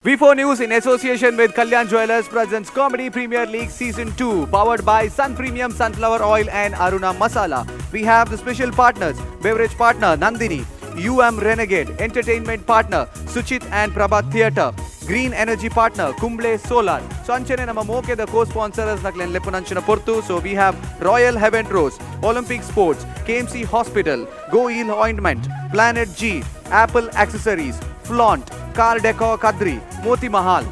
V4 News in association with Kalyan Jewelers presents Comedy Premier League Season 2, powered by Sun Premium Sunflower Oil and Aruna Masala. We have the special partners, beverage partner Nandini, Renegade, entertainment partner Suchit and Prabhat Theatre, green energy partner Kumble Solar. So ಅಂಚನೆ ನಮ್ಮ ಮೋಕೆದ co sponsorers ನಕ್ಲೆನ್ ಲೆಪ್ಪುನಂಚಿನ ಪೊರ್ತು. So we have Royal Heaven Rose, Olympic Sports, KMC Hospital, Go Heal Ointment, Planet G, Apple Accessories, Flaunt, Car Deco Kadri, Moti Mahal,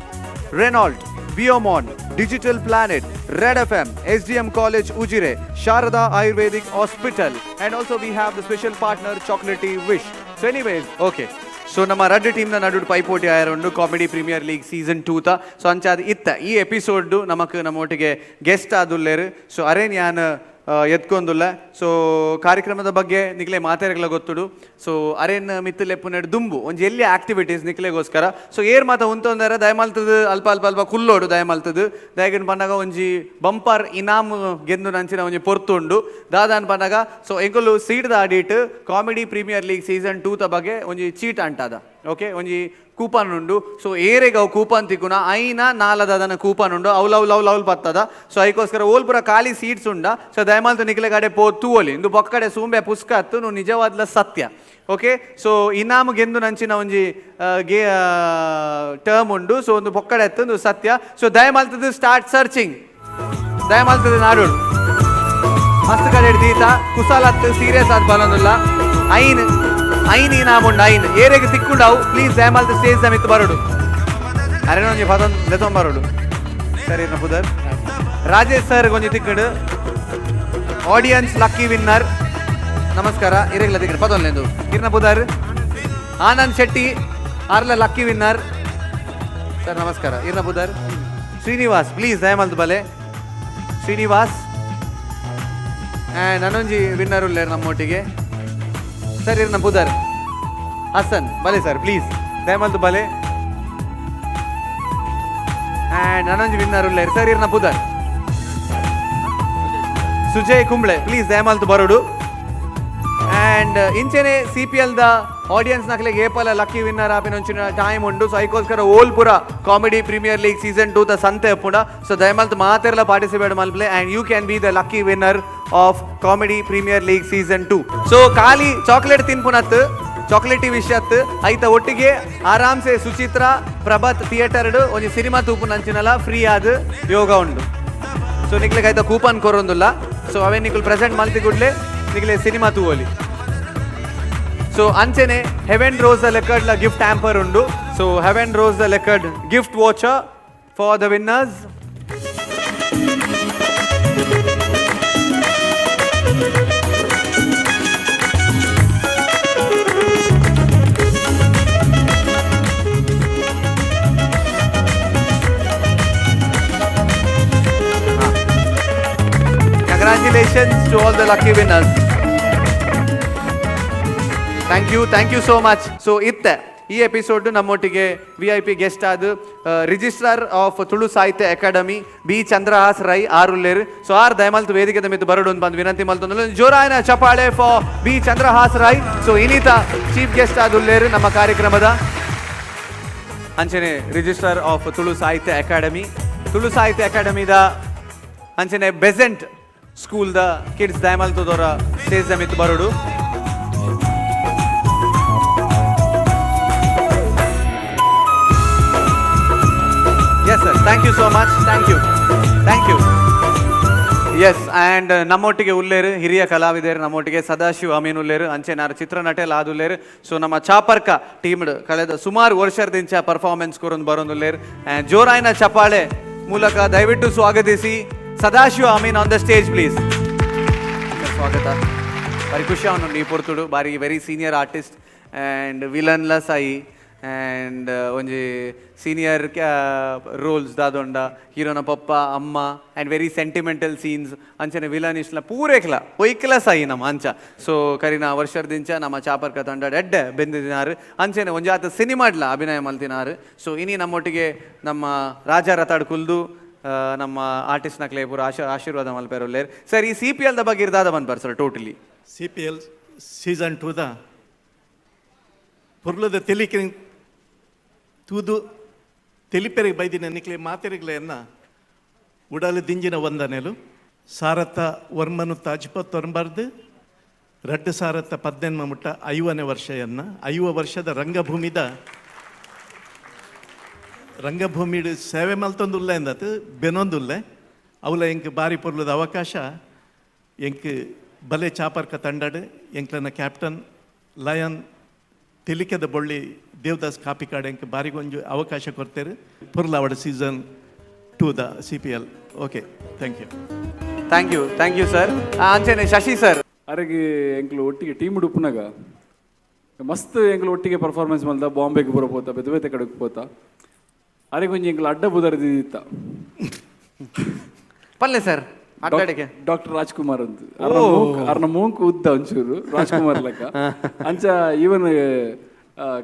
Renault, Biomon, Digital Planet, Red FM, SDM College Ujire, Sharada Ayurvedic Hospital, and also we have the special partner Chocolatey Wish. So anyways, okay. So ನಮ್ಮ ರಡ್ಡ್ ಟೀಮ್ನ ನಡುಡು ಪೈಪೋಟಿ ಆಯರುಂಡು comedy premier league season ಟೂತ. ಸೊ ಅಂಚಾದ್ ಇತ್ತ ಈ episode ನಮಕ್ ನಮ್ಮೊಟ್ಟಿಗೆ guest ಆದುಲ್ಲೇರು. ಸೊ ಅರೇನ್ ಯಾನ್ ಎತ್ಕೊಂದುಲ್ಲ. ಸೊ ಕಾರ್ಯಕ್ರಮದ ಬಗ್ಗೆ ನಿಕ್ಲೆ ಮಾತೆರೆಗ್ಲ ಗೊತ್ತುಡು. ಸೊ ಅರೇನ್ ಮಿತ್ತು ಲೆಪ್ಪುನೆಡ್ ದುಂಬು ಒಂಜಿ ಎಲ್ಲಿ ಆಕ್ಟಿವಿಟೀಸ್ ನಿಕ್ಲೆಗೋಸ್ಕರ. ಸೊ ಏರ್ ಮಾತ ಉಂತೊಂದರೆ ದಯಮಲ್ತದ ಅಲ್ಪ ಅಲ್ಪ ಅಲ್ಪ ಕುಲ್ಲೋಡು ದಯಮಲ್ತದ. ದಯಗನ್ ಪನ್ನಗ ಒಂಜಿ ಬಂಪರ್ ಇನಾಮ್ ಗೆಂದು ನಂಚಿನ ಒಂಜಿ ಪೊರ್ತು ಉಂಡು. ದಾದಾನ್ ಪನ್ನಗ, ಸೊ ಎಂಕುಲು ಸೀಟ್ದ ಆಡಿಟ್ ಕಾಮಿಡಿ ಪ್ರೀಮಿಯರ್ ಲೀಗ್ ಸೀಸನ್ ಟೂತ ಬಗ್ಗೆ ಒಂಜಿ ಚೀಟ್ ಅಂಟಾದ. ಓಕೆ, ಒಂಜಿ ಕೂಪನ್ ಉಂಡು. ಸೊ ಏರೆಗ್ ಅವು ಕೂಪನ್ ತಿಕ್ಕುನ ಐನ ನಾಲದನ ಕೂಪನ್ ಉಂಡು. ಅವ್ಲು ಅವ್ಲು ಅವ್ಲು ಅವ್ಲು ಬತ್ತದ. ಸೊ ಐಕೋಸ್ಕರ ಓಲ್ ಪೂರ ಖಾಲಿ ಸೀಟ್ಸ್ ಉಂಡ. ಸೊ ದಯಮಾಲ್ತು ನಿಕ್ಲೆ ಕಡೆ ಪೋ ತೂವೊಲಿ. ಇಂದು ಬೊಕ್ಕಡೆ ಸೂಂಬೆ ಪುಸ್ಕತ್ತು ನು ನಿಜವಾದ್ಲ ಸತ್ಯ. ಓಕೆ, ಸೊ ಇನಾಮು ಗೆಂದು ನಂಚಿನ ಒಂಜಿ ಗೆ ಟರ್ಮ್ ಉಂಡು. ಸೊ ಒಂದು ಬೊಕ್ಕಡೆ ಎತ್ತು ಸತ್ಯ. ಸೊ ದಯಮಾಲ್ತದ ಸ್ಟಾರ್ಟ್ ಸರ್ಚಿಂಗ್. ದಯಮಾಲ್ತದ ನಾಡೋಡು ಮಸ್ತ್ ಕಡೆ ದೀತ ಕುಸಾಲತ್ತು ಸೀರಿಯಸ್ ಆದ್ ಬಲೊಂದುಲ್ಲ. ಐನ್ ಐನ್ ಇನಾಮುಂಡು. ಐನ್ ಏರೆಗ್ ತಿಕ್ಕುಂಡವು ಪ್ಲೀಸ್ ದಯಮಾಲ್ತ ಸ್ಟೇಜ್ ಮಿತ್ತು ಬರೋಡು. ಅರೆನ ಒಂಜಿ ಪದೊಂದು ಲೆತ್ತೊಂದು ಬರೋಡು. ಸರಿ, ಪುದರ್ ರಾಜೇಶ್ ಸರ್ ಒಂಜಿ ತಿಕ್ಕುಂಡು. ಆಡಿಯನ್ಸ್ ಲಕ್ಕಿ ವಿನ್ನರ್. ನಮಸ್ಕಾರ. ಇರೆಗ್ಲ ತಿಕ್ಕುಂಡು ಪದೊಂದು. ಇರ್ನ ಪುದರ್ ಆನಂದ್ ಶೆಟ್ಟಿ ಆರ್ಲ ಲಕ್ಕಿ ವಿನ್ನರ್. ಸರ್ ನಮಸ್ಕಾರ. ಇರ್ನ ಪುದರ್ ಶ್ರೀನಿವಾಸ್. ಪ್ಲೀಸ್ ದಯಮಾಲ್ತು ಬಲೆ ಶ್ರೀನಿವಾಸ್. ಆ್ಯಂಡ್ ನನೊಂಜಿ ವಿನ್ನರ್ ಉಲ್ಲೇರ್ ನಮ್ಮೊಟ್ಟಿಗೆ. ಸರ್, ಇರ್ನ ಪುದರ್ ಹಸನ್. ಬಲೆ ಸರ್, ಪ್ಲೀಸ್ ದಯಮಲ್ತು ಬಲೆ. ಆ್ಯಂಡ್ ನನೊಂಜಿ ವಿನ್ನರ್ ಉಲ್ಲೇರ್. ಸರ್, ಇರ್ನ ಪುದರ್ ಸುಜಯ್ ಕುಂಬ್ಳೆ. ಪ್ಲೀಸ್ ದಯಮಲ್ತು ಬರೋಡು. ಆ್ಯಂಡ್ ಇಂಚೆನೆ C P L the audience ನಕ್ಲೆಗ್ ಏಪಲ ಲಕ್ಕಿ ವಿನ್ನರ್ ಆಪಿನ ಟೈಮ್ ಉಂಡು. ಸೊ ಐಕೋಸ್ಕರ ಓಲ್ಪುರ comedy premier league season two the ಸಂತೆ ಉಪ್ಪುಂಡ. ಸೊ ದಯಮಲ್ತ್ ಮಾತೆರ್ಲ ಪಾರ್ಟಿಸಿಪೇಟ್ ಮಲ್ಪಲೆ and you can be the lucky winner of Comedy Premier League Season 2. So ಖಾಲಿ ಚಾಕ್ಲೇಟ್ ತಿನ್ಪುನತ್ ಚಾಕ್ಲೇಟಿ ವಿಷಯತ್ ಐತ ಒಟ್ಟಿಗೆ ಆರಾಮ್ಸೆ ಸುಚಿತ್ರ ಪ್ರಭಾತ್ ಥಿಯೇಟರ್ ಒಂಜಿ ಸಿನಿಮಾ ತೂಪುನಂಚಿನಲ ಫ್ರೀ ಆದ್ ಯೋಗ ಉಂಡು. ಸೊ ನಿಕ್ಲೆಗ್ ಐತ ಕೂಪನ್ ಕೊರೊಂದುಲ್ಲ. ಸೊ ಅವೇ ನಿಕುಲ್ ಪ್ರೆಸೆಂಟ್ ಮಲ್ತಿ ಗುಡ್ಲೆ ನಿಕ್ಲೆ ಸಿನಿಮಾ ತೂವೊಲಿ. ಸೊ ಅಂಚೆನೆ ಹೆವೆನ್ ರೋಸ್ the ಲೆಕ್ಕಡ್ಲ ಗಿಫ್ಟ್ ಹ್ಯಾಂಪರ್ ಉಂಡು. So Heaven Rose the ಲೆಕ್ಕಡ್ gift voucher for the winners. Congratulations to all the lucky winners. Thank you, thank you so much. So ಇತ್ತೆ ಈ ಎಪಿಸೋಡ್ ನಮ್ಮೊಟ್ಟಿಗೆ V I P guest ಆದ registrar of Tulu ಸಾಹಿತ್ಯ academy B Chandrahas Rai ಆರುಲ್ಲೇರು. ಸೊ ಆರ್ ದಯಮಲ್ತು ವೇದಿಕೆ ಮಿತ್ತು ಬರಡು ಬಂದು ವಿನಂತಿ ಮಲ್ತೊಂದು. ಜೋರಾಯನ ಚಪಾಳೆ ಫಾರ್ ಬಿ ಚಂದ್ರಹಾಸ್ ರೈ. ಸೊ ಇನಿತ ಚೀಫ್ ಗೆಸ್ಟ್ ಆದುಲ್ಲೇರು ನಮ್ಮ ಕಾರ್ಯಕ್ರಮದ. ಅಂಚನೆ ರಿಜಿಸ್ಟ್ರಾರ್ ಆಫ್ ತುಳು ಸಾಹಿತ್ಯ ಅಕಾಡೆಮಿ, ತುಳು ಸಾಹಿತ್ಯ ಅಕಾಡೆಮಿದ ಅಂಚನೆ ಬೆಸೆಂಟ್ ಸ್ಕೂಲ್ the kids ದಯಮಲ್ತದವರ ಸ್ಟೇಜ್ ಮಿತ್ತು ಬರೋಡು. Yes sir, thank you so much. Thank you, thank you. Yes, and ನಮ್ಮೊಟ್ಟಿಗೆ ಉಲ್ಲೇರು ಹಿರಿಯ ಕಲಾವಿದರು. ನಮ್ಮೊಟ್ಟಿಗೆ ಸದಾಶಿವ ಅಮೀನ್ ಉಲ್ಲೇರು. ಅಂಚೆನಾರು ಚಿತ್ರನಟೆ ಆದುಲ್ಲೇರು. ಸೊ ನಮ್ಮ ಚಾಪರ್ಕ ಟೀಮ್ ಕಳೆದ ಸುಮಾರು ವರ್ಷದಿಂಚ ಪರ್ಫಾರ್ಮೆನ್ಸ್ ಕೊರೊಂದು ಬರೋದುಲ್ಲೇರು. ಆ್ಯಂಡ್ ಜೋರಾಯಿನ ಚಪಾಳೆ ಮೂಲಕ ದಯವಿಟ್ಟು ಸ್ವಾಗತಿಸಿ ಸದಾಶಿವ ಅಮೀನ್ ಆನ್ the stage please. ಸ್ವಾಗತ. ಬಾರಿ ಖುಷಿ ಅವನು ಈ ಪೊರ್ತುಡು. ಬಾರಿ ವೆರಿ ಸೀನಿಯರ್ ಆರ್ಟಿಸ್ಟ್ ಆ್ಯಂಡ್ ವಿಲನ್ಲ ಸಾಯಿ ಆ್ಯಂಡ್ ಒಂಜಿ ಸೀನಿಯರ್ ರೋಲ್ಸ್ ದಾದೊಂಡ ಹೀರೋನ ಪಪ್ಪ ಅಮ್ಮ ಆ್ಯಂಡ್ ವೆರಿ ಸೆಂಟಿಮೆಂಟಲ್ ಸೀನ್ಸ್. ಅಂಚನೆ ವಿಲನ್ ಇಷ್ಟಲ ಪೂರೇಕ್ಲ ಒಯ್ಕ್ಲ ಸಾಯಿ ನಮ್ಮ ಅಂಚ. ಸೊ ಕರಿನ ವರ್ಷದಿಂಚ ನಮ್ಮ ಚಾಪರ್ಕ ತಂಡ ಎಡ್ಡೆ ಬೆಂದಿನಾರು. ಅಂಚನೆ ಒಂಜಾತ ಸಿನಿಮಾಡ್ಲ ಅಭಿನಯ ಮಲ್ತಿನಾರು. ಸೊ ಇನಿ ನಮ್ಮೊಟ್ಟಿಗೆ ನಮ್ಮ ರಾಜ ರಥಾಡ್ ಕುಲ್ದು ನಮ್ಮ ಆರ್ಟಿಸ್ಟ್ ನಕ್ಲೆ ಪೂರ ಆಶೀರ್ವಾದ ಮಲ್ಪೆರುಲ್ಲೇರ್. ಸರ್, ಈ ಸಿ ಪಿ ಎಲ್ the ಬಗ್ಗೆ ಇರ್ದಾದ ಬಂದ್ಬಾರ್ sir totally? C P L season ಟೂದ ಪೊರ್ಲದ ತೆಲಿಕೆ ತೂದು. ತೆಲಿಪೆರೆಗೆ ಬೈದಿನ ನಿಕ್ಲೆ ಮಾತೆರೆಗ್ಲೆಯನ್ನ ಉಡಲು ದಿಂಜಿನ ವಂದನೆಲು. ಸಾರತ್ತ ವರ್ಮನು ತಾಜ್ಪತ್ತೊಂಬರ್ದು ರಡ್ಡು ಸಾರತ್ತ ಪದ್ದೆನ್ಮ ಮುಟ್ಟ 50ನೇ ವರ್ಷಯನ್ನ 50 ವರ್ಷದ ರಂಗಭೂಮಿದ ರಂಗಭೂಮಿಡ್ ಸೇವೆ ಮಲ್ತೊಂದುಲ್ಲ ಎಂದತ್ ಬೆನೊಂದುಲ್ಲೆ. ಅವಲ ಎಂಕ್ ಬಾರಿ ಪೊರ್ಲುದ ಅವಕಾಶ. ಎಂಕ್ ಬಲೆ ಚಾಪರ್ಕ ತಂಡಡ್ ಎಂಕ್ಲನ ಕ್ಯಾಪ್ಟನ್ ಲಯನ್ ತೆಲಿಕೆದ ಬೊಳ್ಳಿ ದೇವದಾಸ್ ಕಾಪಿಕಾಡ್ ಎಂಕ್ ಬಾರಿಗೊಂಜು ಅವಕಾಶ ಕೊರ್ತೆರ್. ಪೊರ್ಲಾವಡ season 2 the CPL. Okay, thank you. Thank you, thank you sir. ಅಂಚೆನೆ ಶಶಿ ಸರ್. ಅರೆಗೆ ಎಂಕ್ಲು ಒಟ್ಟಿಗೆ ಟೀಮ್ ಉಡುಪುನಗ ಮಸ್ತ್ ಎಂಕ್ಲು ಒಟ್ಟಿಗೆ ಪರ್ಫಾರ್ಮೆನ್ಸ್ ಮಲ್ದ. ಬಾಂಬೆಗೆ ಬರೋ ಪೋತ, ಬೇತೆ ಬೇತೆ ಕಡೆಗೆ ಪೋತ. ಅರೆಗೆ ಒಂಜಿ ಎಂಕ್ಲು ಅಡ್ಡ ಬುದರ್ದಿತ್ತ. ಪಲ್ಲೆ ಸರ್ ಅಡ್ಡಾಡಿಕೆ. ಡಾಕ್ಟರ್ ರಾಜ್ಕುಮಾರ್ ಅಂತ. ಅರ್ನ ಮೂಂಕು ಉದ್ದ ಒಂಚೂರು ರಾಜ್ಕುಮಾರ್ ಲೆಕ್ಕ. ಅಂಚ ಈವನ್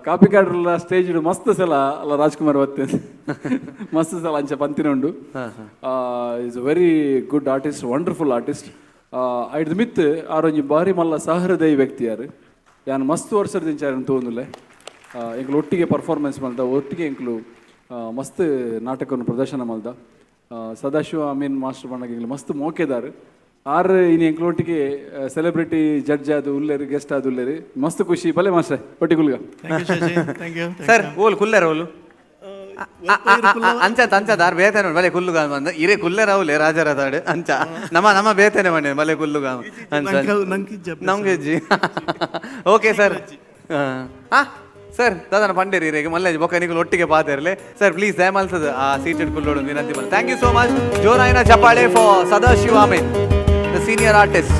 ಕಾಪಿಕಾಡ್ರಲ್ಲ ಸ್ಟೇಜ್ ಮಸ್ತ್ ಸಲ ಅಲ್ಲ ರಾಜ್ಕುಮಾರ್ ಬತ್ತೆ, ಮಸ್ತ್ ಸಲ ಅಂಚ ಪಂತಿನ ಉಂಡು. Is a very good artist, wonderful artist. ಐಡ್ದ್ ಮಿತ್ ಆರೊಂಜಿ ಬಾರಿ ಮಲ್ಲ ಸಹೃದಯಿ ವ್ಯಕ್ತಿ ಯಾರು. ಯಾನ್ ಮಸ್ತ್ ವರ್ಷದ ತೋಂದುಲ್ಲೆ. ಎಂಕ್ಲು ಒಟ್ಟಿಗೆ ಪರ್ಫಾರ್ಮೆನ್ಸ್ ಮಲ್ದ, ಒಟ್ಟಿಗೆ ಎಂಕ್ಲು ಮಸ್ತ್ ನಾಟಕವನ್ನು ಪ್ರದರ್ಶನ ಮಲ್ದ. ಸದಾಶಿವ ಅಮೀನ್ ಮಾಸ್ಟರ್ ಬಣ್ಣಗೆ ಎಂಕ್ಲು ಮಸ್ತ್ ಮೋಕೆದಾರ್ ಆರ್. ಇನಿ ಎಂಕ್ಲು ಒಟ್ಟಿಗೆ ಸೆಲೆಬ್ರಿಟಿ ಜಡ್ಜ್ ಆದ್ ಉಲ್ಲೇರು, ಗೆಸ್ಟ್ ಆದ್ ಉಲ್ಲೇರು. ಮಸ್ತ್ ಖುಷಿ. ಬಲೆ ಮಾಸ್ಟರ್, ಒಟ್ಟಿಗೆ ಕುಲ್ಗ. Thank you Shashi, thank you. Sir, ಓಲ್ ಕುಲ್ಲೆರ ಓಲು ಅಂಚ ಅಂಚ ದಾರ್ ಬೇತೇನೆ ಬಲೆ ಕುಲ್ಲುಗ ಬಂದ ಇರೇ ಕುಲ್ಲೆರ ಅವಲೆ ರಾಜರದಾಡು. ಅಂಚ ನಮ್ಮ ನಮ್ಮ ಬೇತೇನೆ ಮನೆ ಬಲೆ ಕುಲ್ಲುಗ ಅಂಚ. ನಮ್ಗೆ ಜಿ. Okay sir. ಹಾ ಸರ್, ದಾದನ ಪಂಡೇರಿ ಇರೇಗ ಮಲ್ಲೇಜ್ ಬೊಕ್ಕ ನಿಕುಲು ಒಟ್ಟಿಗೆ ಪಾತೆರ್ಲೆ. ಸರ್ ಪ್ಲೀಸ್ ದಯಮಾಲ್ಸದ ಆ ಸೀಟೆಡ್ ಕುಲ್ಲೋಡು ವಿನಂತಿ ಮಲ್. Thank you so much. ಜೋರಾಯಿನ ಚಪ್ಪಾಳೆ for Sadashiva Amin, the senior artist.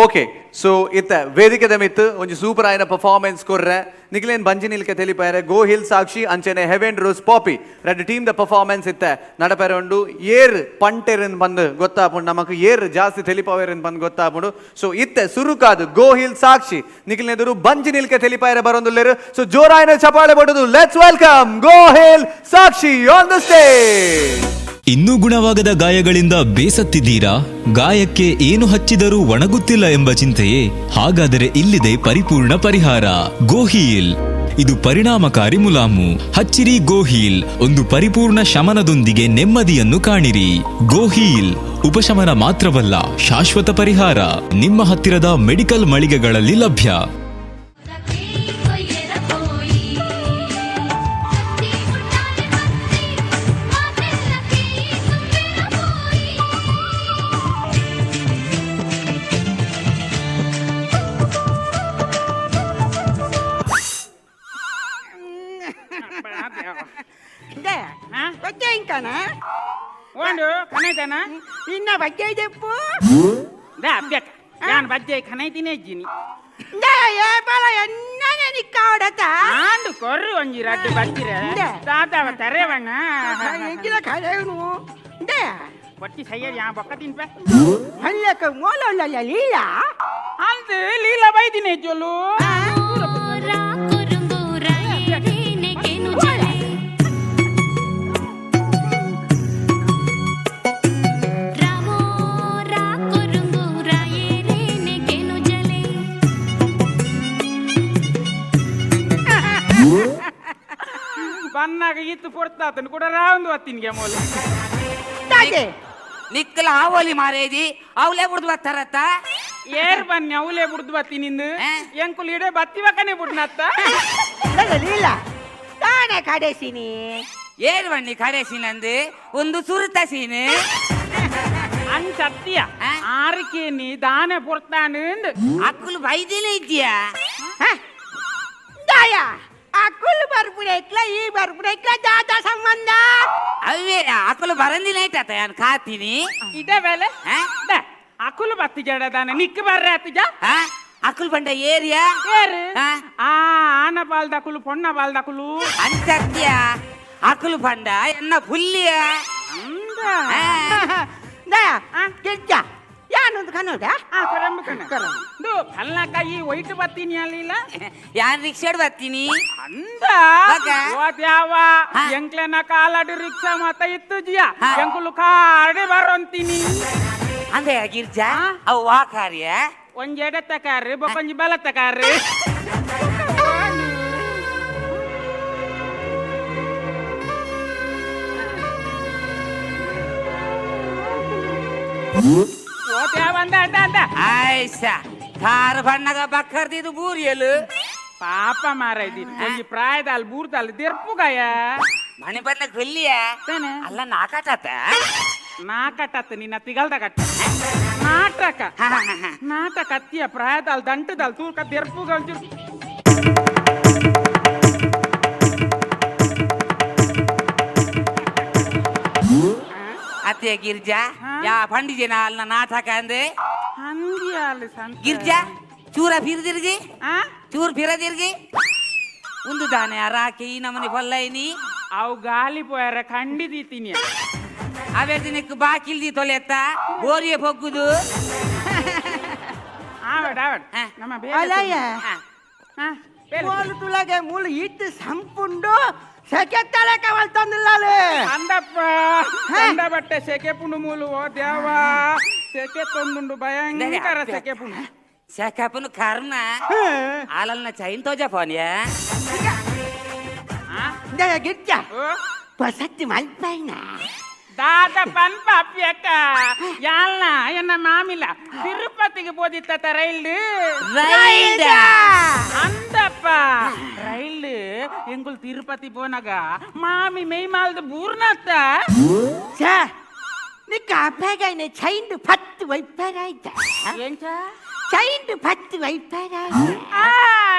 Okay, so ಇತ್ತ ವೇದಿಕೆದ ಮಿತ್ತು ಒಂಜಿ ಸೂಪರ್ ಆಯಿನ ಪರ್ಫಾರ್ಮೆನ್ಸ್ ಕೊರ್ರೆ ನಿಕ್ಲೇನ್ ಬಂಜಿ ನಿಲ್ಕೆ ತೆಲಿಪಾಯರೆ ಗೋಹಿಲ್ ಸಾಕ್ಷಿ ಅಂಚೆನೆ ಹೆವೆನ್ ರೋಸ್ ಪಾಪಿ ರೆಡ್ ಟೀಮ್ the performance ಇತ್ತೆ ನಡಪೆರೆ ಉಂಡು. ಏರ್ ಪಂಟೆರನ್ ಬಂದು ಗೊತ್ತಾಪುಂಡು ನಮಕ್, ಏರ್ ಜಾಸ್ತಿ ತೆಲಿಪಾವೇರನ್ ಬಂದು ಗೊತ್ತಾಪುಂಡು. ಸೊ ಇತ್ತೆ ಸುರುಕಾದು ಗೋಹಿಲ್ ಸಾಕ್ಷಿ ನಿಕ್ಲೆನೆದುರು ಬಂಜಿ ನಿಲ್ಕೆ ತೆಲಿಪಾಯರೆ ಬರೊಂದುಲ್ಲೆರ್. ಸೊ ಜೋರಾಯಿನ ಚಪಾಳೆ ಬಡುದು let's welcome Gohil Sakshi on the stage. ಇನ್ನೂ ಗುಣವಾಗದ ಗಾಯಗಳಿಂದ ಬೇಸತ್ತಿದ್ದೀರಾ? ಗಾಯಕ್ಕೆ ಏನು ಹಚ್ಚಿದರೂ ಒಣಗುತ್ತಿಲ್ಲ ಎಂಬ ಚಿಂತೆಯೇ? ಹಾಗಾದರೆ ಇಲ್ಲಿದೆ ಪರಿಪೂರ್ಣ ಪರಿಹಾರ, ಗೋಹೀಲ್. ಇದು ಪರಿಣಾಮಕಾರಿ ಮುಲಾಮು. ಹಚ್ಚಿರಿ ಗೋಹೀಲ್, ಒಂದು ಪರಿಪೂರ್ಣ ಶಮನದೊಂದಿಗೆ ನೆಮ್ಮದಿಯನ್ನು ಕಾಣಿರಿ. ಗೋಹೀಲ್ ಉಪಶಮನ ಮಾತ್ರವಲ್ಲ, ಶಾಶ್ವತ ಪರಿಹಾರ. ನಿಮ್ಮ ಹತ್ತಿರದ ಮೆಡಿಕಲ್ ಮಳಿಗೆಗಳಲ್ಲಿ ಲಭ್ಯ. ಬಜ್ಜೆ ಇಂಕನ ಓಂಡು ಕನೈತನ. ಇನ್ನ ಬಜ್ಜೆ చెప్పు. దా ಅಬ್ಬೇಕ ನಾನು ಬಜ್ಜೆ ಕನೈತಿನೇ ಇದ್ದೀನಿ. ఏ బల ఎన్ననే నిక్కాడత. ಆಂಡು ಕೊರ್ರು ಒಂಜಿ ರಡ್ಡು ಬಜ್ಜಿರೆ. ತಾತಾವ ತರೇವಣ್ಣ. ಎಂಜಿನ ಕರೆಯುನು they. ಬಟ್ಟಿ ಸಯ್ಯರಿ ಯಾ ಬೊಕ್ಕ ತಿನ್ಪೆ. ಅಲ್ಲಕ ಮೋಲಲ್ಲ ಲೀಲಾ. ಅಂದು ಲೀಲಾ ಬೈದಿನಿ ಜೊಲ್ಲು. ಬನ್ನಾಗ ಇತ್ತು ಪೊರ್ತಾತನು ಕೂಡ ರಾವಂದು ಅತ್ತಿನ್ಗೆ ಮೂಲ. ನಿಕ್ಕಲ ಆವಲಿ ಮಾರೇದಿ ಅವಲೇ ಬುಡ್ದು ಬರ್ತಾರತ್ತ. ಏರ್ ಬನ್ನಿ ಅವಲೇ ಬುಡ್ದು ಬತ್ತಿ ನಿಂದು ಎಂಕುಲು ಇಡೆ ಬತ್ತಿವಕನೆ ಬುಡ್ನತ್ತ. ಲೀಲಾ ತಾನೇ ಕಡೆಸಿನಿ. ಏರ್ ಬನ್ನಿ ಕಡೆಸಿನಂದು ಒಂದು ಸುರುತ ಸೀನು. ಅಂಚತ್ತಿಯ ಆರಿಕೇನಿ ದಾನೆ ಪೊರ್ತಾನು. ಅಕ್ಕುಲು ಬೈದಿನ ಇದ್ಯಾ? ದಾಯ ಅಕ್ಕುಲು ಬರ್ಪುಡೆಕ್ಲ ಈ ಬರ್ಪುಡೆಕ್ಲ ದಾದ ಸಂಬಂಧ? ಅವೇ ಅಕ್ಕುಲು ಬರಂದಿನ ಐತಾತ ಯಾನ್ ಕಾತೀನಿ. ಇದೇ ಬೇಲೆ ಅಕುಲು ಬತ್ತಿ ಜಡ ದಾನೆ ನಿಕ್ ಬರ್ರೆ ಅತ್ತಿಜ. ಅಕುಲು ಬಂಡ ಏರಿಯಾ? ಏರು ಆ ಆನ ಬಾಲ್ದ ಅಕುಲು ಪೊಣ್ಣ ಬಾಲ್ದ ಅಕುಲು. ಅಂಚತ್ಯ ಅಕುಲು ಬಂಡ ಎನ್ನ ಪುಲ್ಲಿಯ. ದಯ ಗಿಜ್ಜ ಯಾನೊಂದು ಕನ್ನಡ. ಆ ಕೊರಂಬು ಕಣ ದು ಪಲ್ನಕ ಈ ವೈಟ್ ಬತ್ತೀನಿ ಅಲ್ಲಿಲ್ಲ. ಯಾನ್ ರಿಕ್ಷಾಡ್ ಬರ್ತೀನಿ. ಅಂದ ಯಾವ ಎಂಕ್ಲೆನ ಕಾಲಾಡು ರಿಕ್ಷಾ ಮಾತ ಇತ್ತು ಜಿಯ ಎಂಕುಲು ಕಾಡೆ ಬರೋಂತೀನಿ. ಅಂದೆ ಗಿರ್ಜಾ ಅವು ವಾ ಕಾರ್ಯ? ಒಂಜಿ ಎಡತ್ತ ಕಾರು ಬೊಕೊಂಜಿ ಬಲತ್ತ ಕಾರು. ಓ ತ್ಯಾವ ಅಂದ ಅಂದ ಅಂದ. ಆಯ್ಸ ತಾರು ಬಣ್ಣಗ ಬಕ್ಕರ್ದಿದು ಬೂರಿಯಲು. ಪಾಪ ಮಾರೈದಿ, ಒಂಜಿ ಪ್ರಾಯದಾಲ್ ಬೂರ್ದಾಲ್ ದೆರ್ಪುಗಾಯ. ಮನೆ ಬಣ್ಣ ಕೊಲ್ಲಿಯ. ತಾನೆ. ಅಲ್ಲ, ನಾಕಾಟಾತ. ನಾಕಟತ್ ನಿನ್ನ ತಿಗಲ್ದ ಕಟ್ಟ ನಾಟಕ ನಾಟಕ ಅತ್ತಿಯ ಪ್ರಾಯದಾಲ್ ದಂಟದಾಲ್ ತೂಕ ದೆರ್ಪುಗ ಒಂಚೂರು. ಅತ್ತೆ ಗಿರ್ಜಾ. ಹಾ? ಯಾ ಪಂಡಿಜನ ಅಲ್ಲ ನಾಟಕ ಅಂದೆ. ಹಂದಿಯಾಲ್ ಸಂತ. ಗಿರ್ಜಾ, ಚೂರ ಫಿರ್ದಿರ್ಗಿ. ಆ? ಚೂರ್ ಫಿರದಿರ್ಗಿ ಒಂದು ದಾನೆ ರಾಕಿ ಈ ನಮನಿ ಹೊಲ್ಲೈನಿ. ಅವು ಗಾಲಿ ಪೋಯರ ಖಂಡಿದೀತೀನಿ. ಅವೇ ದಿನಕ್ಕೆ ಬಾಕಿಲ್ದಿ ತೊಲೆತ್ತ ಬೋರಿಯ ಬೊಗ್ಗುದು. ಆವಡ್ ಆವಡ್. ಹಾ. ನಮ್ಮ ಬೇಲೆ. ಅಲಯ್ಯ. ಹಾ. ಹಾ, ಬೇಲೆ. ಮೂಲು ತುಲಗೆ ಮೂಲು ಇಟ್ಟು ಸಂಪುಂಡು ಸೆಕೆ ತಲೆಕ ವಲ್ತೊಂದಿಲ್ಲಾಲೆ. ಅಂದಪ್ಪ, ಕಂಡ ಬಟ್ಟೆ ಸೆಕೆ ಪುಂಡು ಮೂಲು. ಓ ದೇವ, ಸೆಕೆ ತೊಂದುಂಡು, ಭಯಂಕರ ಸೆಕೆ ಪುಂಡು. ಶಕಪನು ಕರ್ಣ ಆಲಲ್ನ ಚೈನ್ ತೋಜ ಫೋನ್ಯ. ಇಂದಯ ಗಿರ್ಜ. ಓ. ಪಸತ್ತಿ ಮಲ್ಪೈನ. ದಾದ ಪನ್ಪ ಅಪ್ಪಿಯಕ್ಕ, ಯಾಲ್ನ ಎನ್ನ ಮಾಮಿಲ ತಿರುಪತಿಗೆ ಬೋದಿತ್ತ ರೈಲ್. ರೈಲ್? ಅಂದಪ್ಪ, ರೈಲ್ ಎಂಗುಲ್ ತಿರುಪತಿ ಪೋನಾಗ ಮಾಮಿ ಮೆಯ್ ಮಾಲ್ದ ಬೂರ್ನತ್ತ. ಛೇ, ನಿಕ್ಕ ಅಪ್ಪಗೈನ ಚೈಂಡು ಪತ್ತು ವೈಪರಾಯ್ತ. ಎಂಚ? ಚೈಂಡು ಪತ್ತು ವೈಪರಾಯ್ತ. ಆ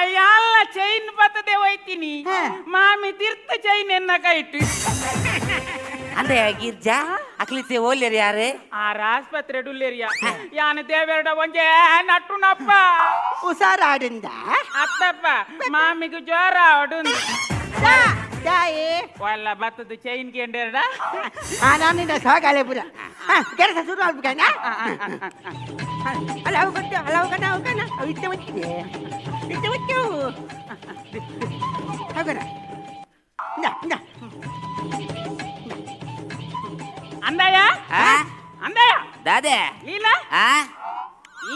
ಯಾಲ್ನ ಚೈನ್ ಬತ್ತದೆ ಹೋಯ್ತೀನಿ. ಹಾ. ಮಾಮಿ ತಿರ್ತ ಚೈನ್ ಎನ್ನ ಕೈಟ್. ಅಂದ್ರೆ ಗಿರ್ಜಾ, ಅಕ್ಲಿತೆ ಓಲ್ಯರ್ ಯಾರೇ? ಆರ್ ಆಸ್ಪತ್ರೆ ಡುಲ್ಲೇರಿಯ ಯಾನ ದೇವೆರಡ ಒಂಜೆ ನಟ್ಟುನಪ್ಪ. ಉಸಾರಾಡಿಂದ. ಅತ್ತಪ್ಪ, ಮಾಮಿಗೆ ಜ್ವರ ಅಡುಂದು. ದಾಯೆ? ಒಲ್ಲ ಬತ್ತದ ಚೈನ್ ಕೇಂಡೆರಡ. ಆ, ನಾನು ಸೋಗಾಲೆ ಪುರ ಕೆಲಸ ಶುರು ಆಗ್ಬೇಕಣ್ಣ. ಅಲ್ಲ, ಅವು ಕೊಟ್ಟು ಅಲ್ಲ, ಅವು ಕಣ, ಅವು ಕಣ, ಅವು ಇತ್ತ ಹೊತ್ತಿದೆ, ಇತ್ತ ಹೊತ್ತು ಹೋಗೋಣ. ಇಂದ ಇಂದ. ಅಂದಯ್ಯ. ಆ? ಅಂದಯ್ಯ. ದಾದೆ? ಲೀಲಾ. ಆ.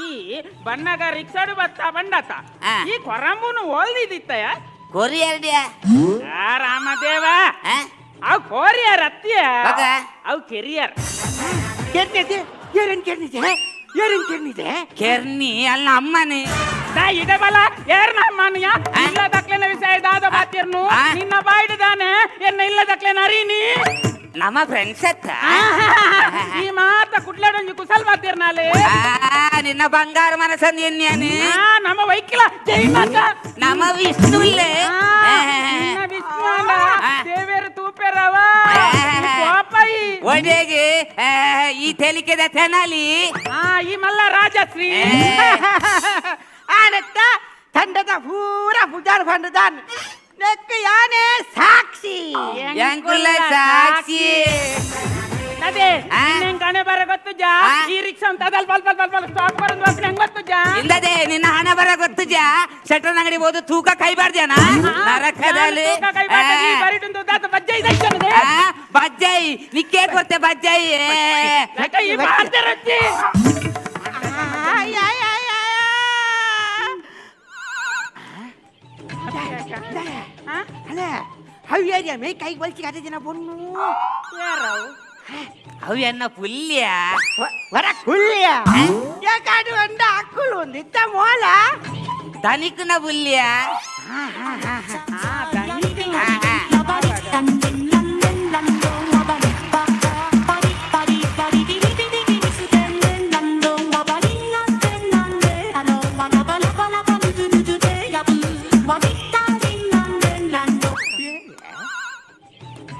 ಈ ಬಣ್ಣಗ ರಿಕ್ಷಾಡು ಬತ್ತ ಬಂಡತ. ಆ. ಈ ಕೊರಂಬುನು ಓಲ್ದಿತ್ತಯ್ಯ. ಕೊರಿಯರ್ಡ್ಯಾ. ಆ ರಾಮದೇವ. ಆ? ಅವು ಕೋರಿಯರ್ ಅತ್ತಿಯ. ಬಗ. ಅವು ಕೆರಿಯರ್. ಕೆರ್ನಿದೆ, ಏರೇನು ಕೆರ್ನಿದೆ, ಏರೇನು ಕೆರ್ನಿದೆ? ಕೆರ್ನಿ ಅಲ್ಲ, ಅಮ್ಮನೆ. ದಾ ಇದೆ ಬಲ ಏರ್ ನಮ್ಮನಿಯ. ಆ? ಇಲ್ಲ ದಕ್ಲೆನ ವಿಷಯ ದಾದ ಬಾತಿರ್ನು. ಆ? ನಿನ್ನ ಬಾಯ್ಡುದಾನೆ ಎನ್ನ ಇಲ್ಲ ದಕ್ಲೆನ ಅರೀನಿ. ನಮ್ಮ ಫ್ರೆಂಡ್ಸ್ ಅತ್ತ. ಈ ಮಾತ ಕುಡ್ಲಾಡೊಂಜಿ ಕುಸಲ್ ಬಾತಿರ್ನಾಲೆ. ಆ, ನಿನ್ನ ಬಂಗಾರ ಮನಸ್ಸಂದು ಎನ್ಯಾನೆ. ಆ, ನಮ್ಮ ವೈಕಿಲ ಜೈ ಮಾತ. ನಮ್ಮ ವಿಷ್ಣುಲ್ಲೇ. ಆ, ನಿನ್ನ ವಿಷ್ಣು ಅಲ್ಲ. ಆ. ದೇವೇರು ತೂಪೆರವ. ಆ. ಕೋಪಯಿ. ಒಡೆಗೆ ಈ ತೆಲಿಕೆದ ತೆನಾಲಿ. ಆ, ಈ ಮಲ್ಲ ರಾಜಶ್ರೀ. ಆನತ್ತ ತಂಡದ ಪೂರ ಪುಜಾರ್ ಫಂಡದಾನ್ ನೆಕ್ ಯಾನೆ ಸಾಕ್ಷಿ. ಎಂಕುಲ ಸಾಕ್ಷಿ. ಅದೇ. ಆ? ನಿನ್ನ ಕಣೆ ಬರ ಗೊತ್ತು ಜಾ. ಆ? ಈ ರಿಕ್ಷಾ ಅಂತ ಅದಲ್ ಬಲ್ ಬಲ್ ಬಲ್ ಬಲ್ ಸ್ಟಾಪ್ ಬರೋದು ಅಂತ ಹೆಂಗ್ ಗೊತ್ತು ಜಾ? ಇಂದದೆ ನಿನ್ನ ಹಣ ಬರ ಗೊತ್ತು ಜಾ. ಶೆಟ್ಟರ್ ಅಂಗಡಿ ಹೋದು ತೂಕ ಕೈಬಾರ್ದ್ಯಾನ ನರಕದಲ್ಲಿ. ಕೈ ಬರಿಟುಂದು ದಾತ ಬಜ್ಜೈ ದೈಚನದೆ. ಆ, ಬಜ್ಜಾಯಿ ನಿಕ್ಕೇ ಕೊರ್ತೆ ಬಜ್ಜಾಯಿ. ಯಾಕ ಈ ಮಾಡ್ತಾರೆ ರೊಟ್ಟಿ? ಆಯ್ ಆಯ್ ಆಯ್ ಆಯ್. ಆ? ಅಲ್ಲ, ಹವ್ಯಾರಿಯ ಮೇ ಕೈ ಬಲ್ಸಿ ಅದೇ ಜನ ಪೊಣ್ಣು. ಯಾರವು? ಅವು ಎನ್ನ ಪುಲ್ಯ. ವರ ಕುಳ್ಳಿಯ ಯಾಕಾಡು ಅಂದ ಅಕ್ಕುಲು ಒಂದು ಇತ್ತ ಮೋಲ. ತನಿಕುನ ಪುಲ್ಯ. ಆ, ದನಿಕಿನ. ಆ, ಆ.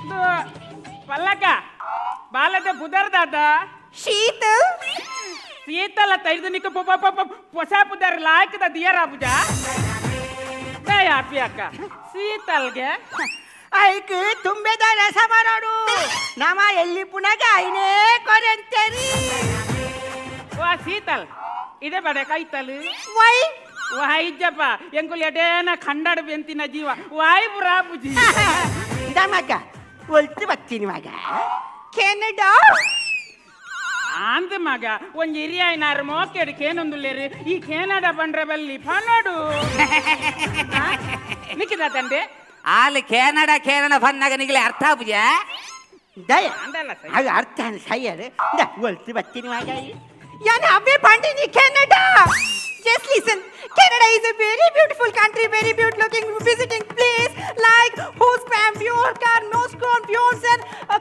ಇದು ಪಲ್ಲಕ ಬಾಲದ ಪುದರ್ದಾದ. ಶೀತ. ಶೀತಲ ತೈದು ನಿಕ್ಕ ಹೊಸ ಪುದರ್ ಲಾಯ್ಕದ ದಿಯರ ಪೂಜಾ ದಯಾಪಿ ಅಕ್ಕ ಶೀತಲ್ಗೆ. ಐಕ್ ತುಂಬಿದ ರಸ ಬರೋಡು ನಮ್ಮ ಎಲ್ಲಿ ಪುನಗ ಐನೇ ಕೊರಂತರಿ. ವಾ ಶೀತಲ್, ಇದೇ ಬಡೆ ಕೈತಲ್. ವೈ? ವಾಯಿಜ್ಜಪ್ಪ, ಎಂಕುಲ್ ಎಡೇನ ಖಂಡಾಡು ಬೆಂತಿನ ಜೀವ ವಾಯ್ ಪುರಾ ಪೂಜಿ. ಇಂದ ಮಗ, ಒಲ್ತು ಬತ್ತೀನಿ ಮಗ ಕೆನಡಾ. ಆಂದ್ ಮಗ, ಒಂಜಿ ಇರಿಯಾಯಿನಾರು ಮೋಕೆಡು ಕೇನೊಂದುಲ್ಲೇರು ಈ ಕೇನಡ ಬಂಡ್ರೆ ಬಲ್ಲಿ ಪನೋಡು ನಿಕ್ಕಿದ ತಂದೆ. ಆಲ್ ಕೆನಡಾ ಕೆನಡಾ ಬನ್ನಾಗ ನಿಗಲೆ ಅರ್ಥ ಪೂಜಾ. ದಯ ಅಂದಲ್ಲ ಸೈ. ಅದು ಅರ್ಥ ಸೈಯರ್ ಒಲ್ತು ಬತ್ತೀನಿ ಮಗ. ಯಾನ್ ಅವೇ ಪಂಡಿನಿ Canada. Just listen. Canada is a very beautiful country, very beautiful looking visiting place like Hospam, Bjorkar, Noscon, Bjornsen,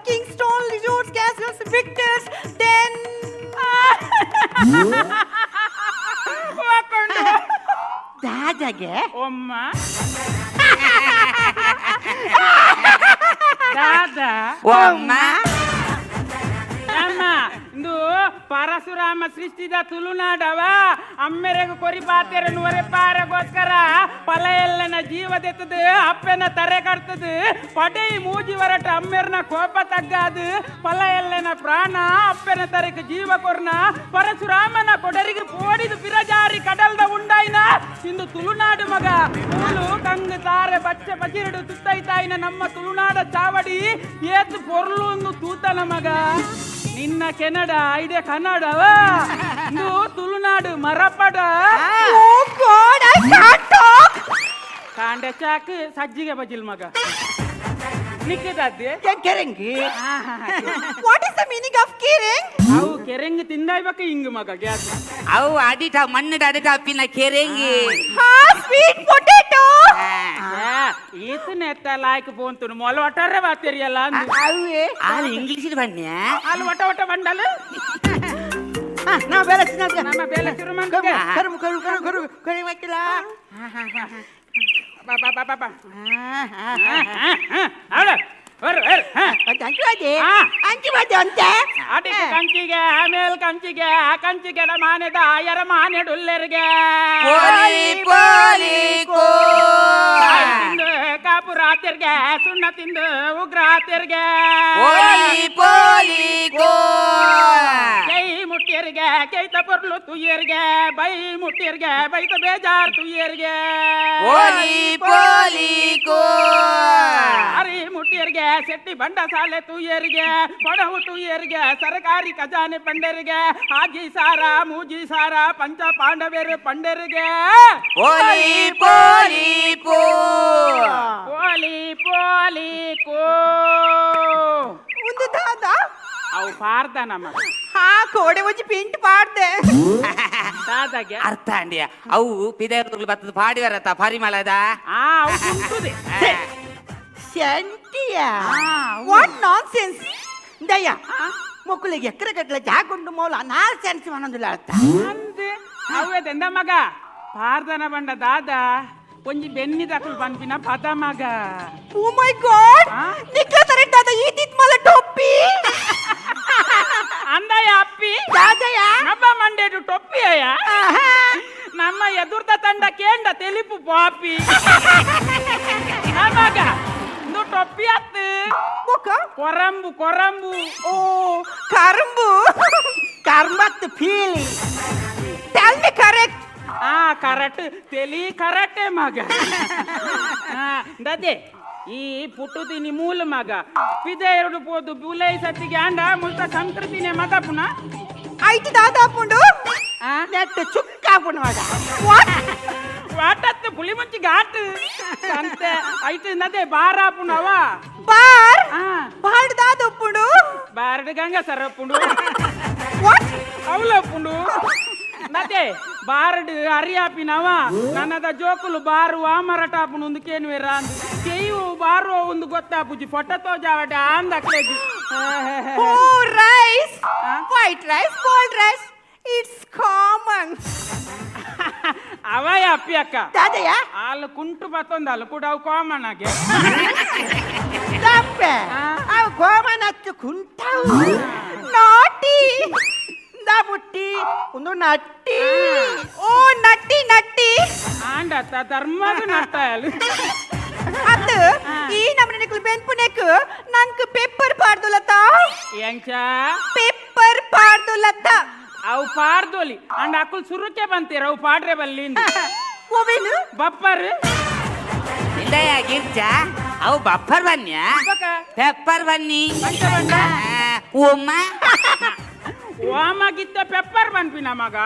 Kingston, Resorts, Castles, Victors, then. ಹೋಕೊಂಡು. ದಾದಾಗೆ. ಒಮ್ಮ ದಾದಾ. ಒಮ್ಮ. ಅಮ್ಮ, ಇಂದು ಪರಶುರಾಮ ಸೃಷ್ಟಿದ ತುಳುನಾಡವ. ಅಮ್ಮೆರೆಗು ಕೊರಿ ಪಾತೆರನು ಒರೆ ಪಾರಗೋಸ್ಕರ ಫಲ ಎಲ್ಲನ ಜೀವದೆತ್ತದು, ಅಪ್ಪೆನ ತರೆ ಕಟ್ತದು, ಪಡೈ ಮೂಜಿ ವರಟ ಅಮ್ಮೆರ್ನ ಕೋಪ ತಗ್ಗಾದು, ಫಲ ಎಲ್ಲನ ಪ್ರಾಣ ಅಪ್ಪೆನ ತರೆಗೆ ಜೀವ ಕೊರ್ನ ಪರಶುರಾಮನ ಕೊಡರಿಗೆ ಪೋಡಿದು ಬಿರಜಾರಿ ಕಡಲ್ದ ಉಂಡಾಯ್ನ ಇಂದು ತುಳುನಾಡು ಮಗ. ಮೂಲು ಕಂಗು ತಾರೆ ಬಚ್ಚೆ ಬಜಿರಡು ತುತ್ತೈತಾಯಿನ ನಮ್ಮ ತುಳುನಾಡ ಚಾವಡಿ ಏತು ಪೊರ್ಲು ಒಂದು ತೂತನ ಮಗ. ನಿನ್ನ ಕೆನಡ ಐಡೆ ಕನ್ನಡವ, ಇಂದು ತುಳುನಾಡು ಮರಪಡ. Oh God, I can't talk. ಕಾಂಡೆ ಚಾಕ್ ಸಜ್ಜಿಗೆ ಬಜಿಲ್ ಮಗ ನಿಕ್ಕದದ್ದೆ. ಕೆರಂಗಿ. What is the meaning of kiring? ಅವು ಕೆರೆಂಗ್ ತಿಂದಾಯ್ಬೇಕ ಹಿಂಗ್ ಮಗ ಗ್ಯಾಸ್. ಅವು ಅಡಿಟ ಮಣ್ಣು ಅಡಿಟ ಅಪ್ಪಿನ ಕೆರೆಂಗಿ. Ha, sweet potato. ಈತನ ಎತ್ತ ಲಾಯ್ಕ್ ಪೋಂತುನು ಮೊಲ ಒಟ್ಟಾರೆ ಬಾತೆರಿಯಲ್ಲ ಅಂದು. ಅವೇ. ಆಲ್ ಇಂಗ್ಲಿಷ್ ಬನ್ನಿ. ಅಲ್ಲಿ ಒಟ ಒಟ ಬಂಡಲು. ನಾವು ಬೇರೆ ತಿನ್ನೋದು. ನಮ್ಮ ಬೇಲೆ ಶುರು ಮಾಡ್ಕ. ಕರು ಕರು ಕರು ಕರು ಕರಿ ಮಕ್ಕಿಲ್ಲ. ಬಾ ಬಾ ಬಾ ಬಾ ಬಾ. ಅವಳ ಬರ್ ಬರ್. ಅಂಚು ಹಾ. ಅಂಚು ಬಾಜೆ ಅಂತೆ. ಅಡಿಗೆ ಕಂಚಿಗೆ ಆಮೇಲ್ ಕಂಚಿಗೆ ಆ ಕಂಚಿಗೆ ಮಾನೆದ ಆಯರ ಮಾನೆಡುಲ್ಲೆರ್ಗೆ. ಪೋಲಿ ಪೋಲಿ ಕೋ. ಕಾಯಿ ತಿಂದು ಕಾಪುರಾತಿರ್ಗೆ, ಸುಣ್ಣ ತಿಂದು ಉಗ್ರಾತಿರ್ಗೆ. ಪೋಲಿ ಪೋಲಿ ಕೋ. ಕೈ ಮುಟ್ಟಿಯರಿಗೆ ಕೈತ ಪೊರ್ಲು ತುಯ್ಯರ್ಗೆ, ಬೈ ಮುಟ್ಟಿಯರಿಗೆ ಬೈತ ಬೇಜಾರ್ ತುಯ್ಯರ್ಗೆ. ಪೋಲಿ ಪೋಲಿ ಕೋ. ಅರಿ ಮುಟ್ಟಿಯರಿಗೆ ಸೆಟ್ಟಿ ಬಂಡ ಸಾಲೆ ತುಯ್ಯರಿಗೆ, ಪಡವು ತುಯ್ಯರಿಗೆ ಸರಕಾರಿ ಖಜಾನೆ ಪಂಡರಿಗೆ, ಹಾಜಿ ಸಾರ ಮೂಜಿ ಸಾರ ಪಂಚ ಪಾಂಡವೇರು ಪಂಡರಿಗೆ. ಪೋಲಿ ಪೋಲಿ ಕೋ. ಪೋಲಿ ಪೋಲಿ ಕೋ. ಉಂದು ದಾದಾ. ಅವು ಪಾರ್ದ ನಮಗ. ಹಾ, ಕೋಡೆ ಒಂಜಿ ಪಿಂಟ್ ಪಾಡ್ದೆ. ದಾದಾಗೆ. ಅರ್ಥ ಅಂಡಿಯ, ಅವು ಪಿದರ್ಗಳು ಬತ್ತದ ಪಾಡಿ ಬರತ್ತ ಪರಿಮಳದ. ಆ ಅವು ಕುಂತುದೆ. ಶಂಟಿಯ. What nonsense. ದಯ್ಯ ಮೊಕ್ಕಳಿಗೆ ಎಕ್ಕರೆ ಕಟ್ಲೆ ಜಾಗುಂಡು ಮೌಲ ನಾಲ್ ಸೆನ್ಸ್ ಮನೊಂದಿಲ್ಲ ಅರ್ಥ. ಅಂದ್ ಅವ್ವೆದೆಂದ ಮಗ ಪಾರ್ದನ ಬಂಡ ದಾದಾ ಒಂಜಿ ಬೆನ್ನಿ ದಕುಲ್ ಪನ್ಪಿನ ಪದ ಮಗ. ಓ ಮೈ ಗಾಡ್. ಆ? ನಿಕ್ಲ ತರೆಟ್ ದಾದಾ ಈ ತಿತ್ ಮಲ ಟೊಪ್ಪಿ. ಅಂದಯ ಅಪ್ಪಿ. ದಾದಯ್ಯ. ನಮ್ಮ ಮಂಡೇಡು ಟೊಪ್ಪಿ ಅಯ್ಯ, ನಮ್ಮ ಎದುರ್ದ ತಂಡ ಕೇಂಡ ತೆಲಿಪು ಪಾಪಿ ನಮಗ ಇಂದು ಟೊಪ್ಪಿ ಅತ್ತು. ಬೊಕ. ಕೊರಂಬು ಕೊರಂಬು. ಓ ಕರಂಬು. ಕರ್ಮತ್ ಫೀಲಿ. Tell me correct. ಆ ಕರೆಕ್ಟ್ ತೆಲಿ ಕರೆಕ್ಟೇ ಮಗ. ಆ, ದದೆ ಈ ಪುಟ್ಟುತಿನಿ ಮೂಲ ಮಗ ಪಿದೆ ಎರಡು ಪೋದು ಬುಲೈ ಸತ್ತಿಗೆ ಅಂಡ ಮುಲ್ತ ಸಂಸ್ಕೃತಿನೇ ಮಗ ಪುನಃ. ಐಟ್ ದಾದಾ ಪುಂಡು. ಆ ನೆಟ್ ಚುಕ್ಕಾಪುಣ ಮಗ. What? ವಾಟತ್ತು ಪುಳಿ ಮುಂಚಿ ಘಾಟ್ ಅಂತೆ ಐತು ನದೆ ಬಾರ ಪುನವ. ಬಾರ್. ಆ. ಬಾರ್ಡ್ ದಾದ ಉಪ್ಪುಂಡು. ಬಾರಡು ಗಂಗಾ ಸರಪುಂಡು. What? ಅವಲಪ್ಪುಂಡು ನದೆ ಬಾರಡು ಅರಿಯಾಪಿನವ ನನ್ನದ ಜೋಕುಲು ಬಾರು ವಾಮರಟಾಪುನು ಒಂದು ಕೇನುವೆರ ಅಂದು ಕೆಯ್ಯು ಬಾರು ಒಂದು ಗೊತ್ತಾಪುಜಿ ಫೋಟೋ ತೋಜಾವಟ ಅಂದಕ್ಲೆಗ್. Oh, rice. ಆ? White rice, gold rice, it's common. ಅವಯ ಅಪ್ಪಿ ಅಕ್ಕ. ದಾದಯ್ಯ. ಅಲ್ಲ ಕುಂಟು ಬತ್ತೊಂದು ಅಲ್ಲ ಕೂಡ ಅವು ಕಾಮನ್ ಆಗಿ. ತಪ್ಪೆ. ಆ. ಅವು ಗೋಮನತ್ತು ಕುಂಟವು. ನಾಟಿ. ಇಂದಾ ಬುಟ್ಟಿ ಒಂದು ನಟ್ಟಿ. ಓ ನಟ್ಟಿ ನಟ್ಟಿ. ಆಂಡತ್ತ ಧರ್ಮದ ನಟ್ಟಾಯಲು. ಅತ್ತು ಈ ನಮ್ಮನೆ ನಿಕ್ಲು ಬೆನ್ಪುನೆಕ್ ನಂಕ್ ಪೆಪ್ಪರ್ ಪಾಡ್ದುಲತ್ತ. ಎಂಚ? ಪೆಪ್ಪರ್ ಪಾಡ್ದುಲತ್ತ. ಅವು ಪಾಡ್ದೋಲಿ ಅಂಡ ಅಕ್ಕುಲ್ ಸುರುಕೆ ಬಂತೀರ ಅವು ಪಾಡ್ರೆ ಬಲ್ಲಿ. ಓವೇನು? ಬಪ್ಪರ್. ಇಂದಯ ಗಿರ್ಜ, ಅವು ಬಪ್ಪರ್ ಬನ್ನಿ. ಬಕ. ಪೆಪ್ಪರ್ ಬನ್ನಿ. ಅಂಚ ಬಂಡ. ಒಮ್ಮ. ಓಮಗಿತ್ತ ಪೆಪ್ಪರ್ ಬನ್ಪಿನ ಮಗ.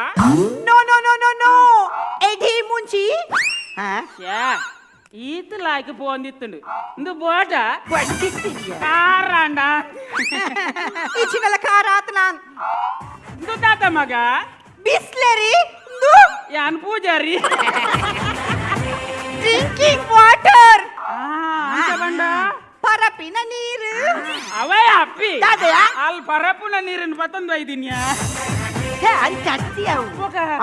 No no no no no, ಎಢಿ ಮುಂಚಿ. ಹಾ. ಶ್ಯಾ, ಈತಲಾಯ್ಕ ಪೋಂದಿತ್ತುಂಡು ಇಂದು ಬೋಟ ಕಾರಾಂಡ ಇಚಿನಲ ಕಾರಾತ್ ನಾನ್ ಇಂದು ತಾತ ಮಗ ಬಿಸ್ಲೆರಿ ಯಾನ್ ಪೂಜಾರಿ ಡ್ರಿಂಕಿಂಗ್ ವಾಟರ್ ಬಂಡ ಪರಪಿನ ನೀರು ಅವೇ ಅಪ್ಪಿ ದಾದಯಾ? ಅಲ್ಲಿ ಪರಪುನ ನೀರಿನ ಪತ್ತೊಂದು ಒಯ್ದಿನ್ಯಾ ಅಂಚ ಅತ್ತಿ ಅವು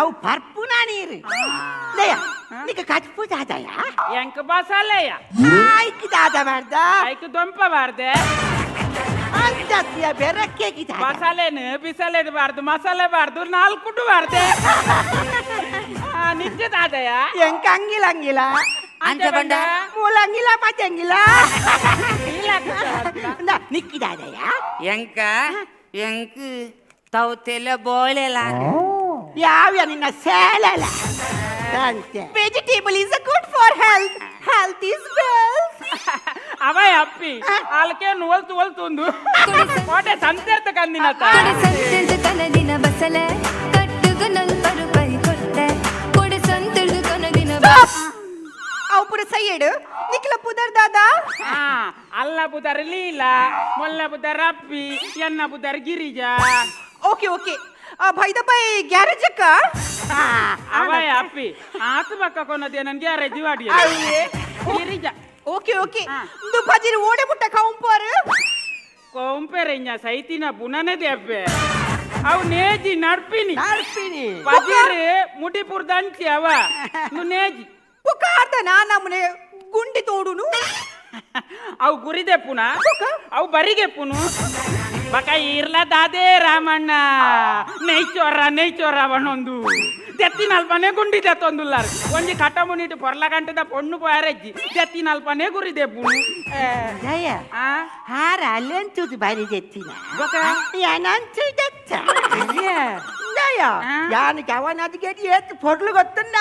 ಅವು ಪರ್ಪುನ ನೀರು ದಯ ನಿಕ ಕಚ್ಪು ದಾದಯ ಎಂಕ ಬಸಾಲೆಯ ಆಯ್ಕೆ ದಾದ ಮಾಡ್ದ ಐಕ್ ದೊಂಪ ಬಾರ್ದೆ ಅಂಚ ಅತ್ತಿಯ ಬೆರಕ್ಕೆ ಮಸಾಲೆನು ಬಿಸಲೆ ಬಾರ್ದು ಮಸಾಲೆ ಬಾರ್ದು ನಾಲ್ಕು ಬಾರ್ದೆ ನಿಜ ದಾದಯ ಎಂಕ ಅಂಗಿಲ ಅಂಗಿಲ ಅಂಚ ಬಂಡ ಮೂಲಂಗಿಲ ಪಚಂಗಿಲ ನಿಕ್ಕಿದಾದಯ ಎಂಕ ಎಂಕ್ ತೌತೆಲ್ಲ ಬೋಳೆಲ ಯಾವ ನಿನ್ನ ಸೇಲಲ ಅಂತೆ vegetable is good for health health is wealth ಅವೇ ಅಪ್ಪಿ ಅಲ್ಕೇನು ಒಲ್ತು ಒಲ್ತು ಕೋಟೆ ಸಂತೆರ್ತ ಕಂದಿನತ ಕೊಡೆ ಸಂತಿರ್ದು ಕನದಿನ ಬಸಲೆ ಕಟ್ಟುಗು ನಲ್ಪ ರೂಪಾಯಿ ಕೊಟ್ಟೆ ಕೊಡೆ ಸಂತಿರ್ದು ಕನದಿನ ಅವು ಪುರ ಸೈಯಡು ನಿಕ್ಲ ಪುದರ್ ದಾದಾ ಅಲ್ಲ ಬುದರ್ ಲೀಲಾ ಮೊಲ್ಲ ಬುದರ್ ಅಪ್ಪಿ ಎನ್ನ ಬುದರ್ ಗಿರಿಜಾ ಓಕೆ ಓಕೆ ಭಾಯ್ದಪ್ಪ ಗ್ಯಾರೇಜ್ ಅಕ್ಕ ಅವೇ ಅಪ್ಪಿ ಆತು ಬಕ್ಕ ಕೊನದೆ ನನ್ ಗ್ಯಾರೇಜ್ ವಾಡಿ ಗಿರಿಜಾ ಓಕೆ ಓಕೆ ಇಂದು ಬಜಿರ್ ಓಡೆ ಮುಟ್ಟ ಕೌಂಪಾರು ಕೊಂಪೆರೆಂಜ ಸೈತಿನ ಪುನನೆ ದೇಪ್ಪೆ ಅವು ನೇಜಿ ನಡ್ಪಿನಿ ನಡ್ಪಿನಿ ಬಜಿರ್ ಮುಡಿಪುರ್ ದಂಚಿ ಅವ ನು ನೇಜಿ ಪುಕಾರ್ದ ನಾ ನಮ್ಮನೆ ಗುಂಡಿ ತೋಡುನು ಅವು ಗುರಿದೆಪ್ಪುನ ಅವು ಬರಿಗೆಪ್ಪುನು ಬಕ ಇರ್ಲ ದಾದೇ ರಾಮಣ್ಣ ನೆಯ್ಚೋರ ನೆಯ್ಚೋರ ಅವನೊಂದು ದೆತ್ತಿನಲ್ಪನೆ ಗುಂಡಿ ದೆತ್ತೊಂದುಲ್ಲಾರ ಒಂಜಿ ಕಟ್ಟಮುನಿಟ್ಟು ಪೊರ್ಲ ಗಂಟದ ಪೊಣ್ಣು ಪೋಯಾರೆಜ್ಜಿ ದೆತ್ತಿನಲ್ಪನೆ ಗುರಿ ದೆಪ್ಪುನು ಜಯ ಹಾರ ಅಲ್ಲೆಂಚೂದು ಬಾರಿ ದೆತ್ತಿನ ಏನಂಚು ದೆತ್ತ ಜಯ ಯಾನು ಜವನದಿಗೆ ಏತ್ ಪೊರ್ಲು ಗೊತ್ತುಂಡ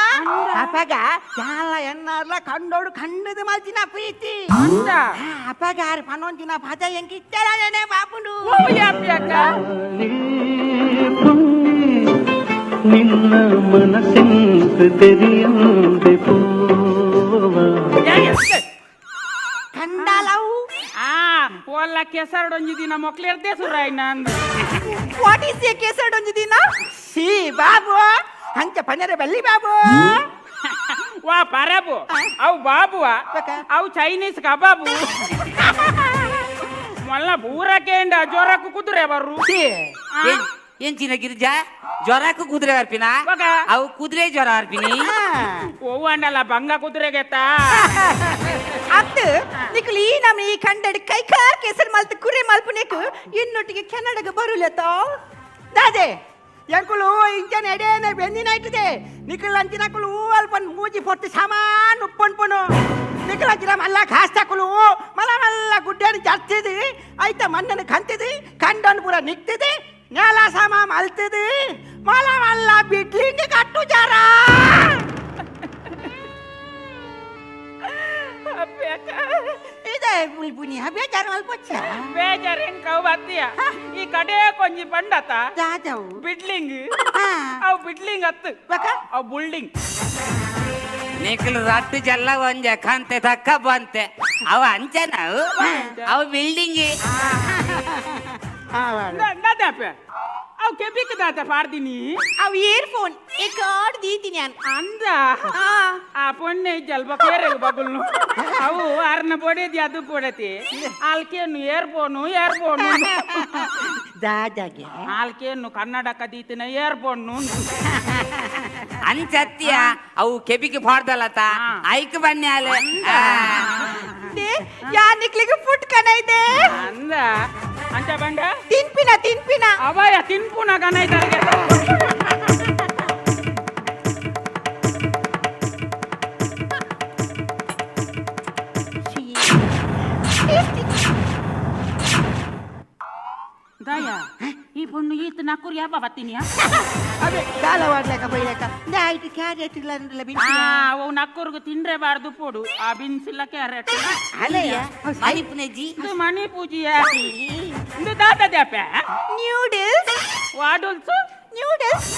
ಅಪಗ ಯಾಲ ಎನ್ನಾರ್ಲ ಕಂಡೋಡು ಕಂಡದು ಮಲ್ತಿನ ಪ್ರೀತಿ ಅಪಗ ಆರು ಪನ್ನೊಂದಿನ ಪದ ಎಂಕ್ ಇತ್ತಲನೆ ಬಾಪುಂಡು ನಿನ್ನ ಮನಸ್ಸಿಂದ ತೆರೆಯಂದೆ ಪೋವ ಕಂಡಲವು ಆ ಓಲ್ಲ ಕೆಸರಡೊಂಜಿ ದಿನ ಮೊಕ್ಲಿರ್ದೆ ಸುರಾಯ್ ನಂದು what is A ಕೆಸರಡೊಂಜಿ ದಿನ ಸಿ ಬಾಬು ಅಂಚ ಪನ್ನರೆ ಬಲ್ಲಿ ಬಾಬು ವಾ ಪರಬು ಅವು ಬಾಬುವ ಅವು ಚೈನೀಸ್ ಕಬಾಬು ಮೊಲ್ಲ ಪೂರ ಕೇಂಡ ಜ್ವರಕ್ಕೂ ಕುದುರೆ ಬರು ಎಂಚಿನ ಗಿರಿಜಾ ಜ್ವರಕ್ಕೂ ಕುದುರೆ ಬರ್ಪಿನ ಅವು ಕುದುರೆ ಜ್ವರ ಬರ್ಪಿನಿ ಓವಂಡಲ್ಲ ಬಂಗ ಕುದುರೆಗೆತ್ತ ಅತ್ತು ನಿಕುಲು ಈ ನಮ್ಮ ಈ ಕಂಡಡ್ ಕೈ ಕಾರ್ ಕೆಸರು ಮಲ್ತು ಕುರೆ ಮಲ್ಪುನೆಕು ಇನ್ನೊಟ್ಟಿಗೆ ಕೆನಡಗ ಬರುಲೆತ ದಾದೆ ಎಂಕುಲು ಇಂಚನ ಎಡೇನೆ ಬೆಂದಿನ ಇಟ್ಟದೆ ನಿಕುಲು ಅಂಚಿನಕುಲು ಅಲ್ಪನ್ ಮೂಜಿ ಪೊಟ್ಟು ಸಮಾನ್ ಉಪ್ಪನ್ಪುನು ನಿಕುಲು ಅಂಚಿನ ಮಲ್ಲ ಕಾಸ್ತಕುಲು ಮಲ್ಲ ಮಲ್ಲ ಗುಡ್ಡೆನು ಜರ್ತಿది ಐತ ಮಣ್ಣನ್ನು ಕಂತಿది ಕಂಡನ್ ಪೂರ ನಿಕ್ತಿది నేల ಸಮ ಮಲ್ತಿది ಮಲ ಮಲ್ಲ ಬಿಡ್ಲಿಂಗ್ ಕಟ್ಟು ಜರ ಇದೆ ಬುಲ್ಬುನಿ ಬೇಜಾರು ಮಲ್ಪೊಚ್ಚ ಬೇಜಾರು ಹೆಂಗ್ ಕವು ಬತ್ತೀಯ ಈ ಕಡೆ ಕೊಂಜಿ ಪಂಡತ ದಾದವು ಬಿಡ್ಲಿಂಗ್ ಅವು ಬಿಡ್ಲಿಂಗ್ ಅತ್ತು ಅವು ಬುಲ್ಡಿಂಗ್ ನಿಖಲ್ ರಟ್ಟು ಜಲ್ಲ ಒಂಜ ಕಂತೆ ತಕ್ಕ ಬಂತೆ ಅವ ಅಂಚನ ಅವು ಬಿಲ್ಡಿಂಗ್ ದಾದಾಪೆ ಅವು ಕೆಬಿಕ್ ದಾದ ಪಾಡ್ದಿನಿ ಅವು ಇಯರ್ ಫೋನ್ ಈ ಕಾರ್ಡ್ ದೀತೀನಿ ನಾನು ಅಂದ ಆ ಪೊಣ್ಣೆ ಇಜ್ಜಲ್ ಕೇರಲ್ ಬಗುಲ್ನು ಅವು ಅರ್ನ ಪೊಡೆದಿ ಅದು ಪೊಡತಿ ಆಲ್ಕೇನು ಏರ್ ಫೋನು ಏರ್ ಫೋನು ದಾದಾಗೆ ಆಲ್ಕೇನು ಕನ್ನಡ ಕದೀತಿನ ಏರ್ ಫೋನು ಅಂಚತ್ತಿಯ ಅವು ಕೆಬಿಗೆ ಪಾಡ್ದಲತ ಐಕ್ ಬನ್ಯಾಲೆ ಯಾ ನಿಕ್ಲಿಗೆ ಫುಡ್ ಕಣ ಇದೆ ಅಂದ ಅಂಚ ಬಂಡ ತಿನ್ಪಿನ ತಿನ್ಪಿನ ಅವಯ ತಿನ್ಪುನ ಕಣ ಇದ್ದಾರೆ ದಯ ಈ ಪೊಣ್ಣು ಈತ ನಕ್ಕುರು ಯಾವ ಬತ್ತೀನಿ ಅದೇ ದಾಲವಾಡ್ಲಕ ಬೈಲಕ ಆಯ್ತು ಕ್ಯಾರೆಟ್ ಇಲ್ಲ ಅವು ನಕ್ಕುರ್ಗು ತಿಂದ್ರೆ ಬಾರ್ದು ಪೋಡು ಆ ಬಿನ್ಸ್ ಇಲ್ಲ ಕ್ಯಾರೆಟ್ ಅಲ್ಲಯ್ಯ ಮಣಿಪುನೆಜಿ ಇದು ಮಣಿ ಪೂಜಿಯ ಇದು ದಾತದ್ಯಾಪೆ ನ್ಯೂಡಲ್ಸ್ ವಾಡುಲ್ಸು ನ್ಯೂಡಲ್ಸ್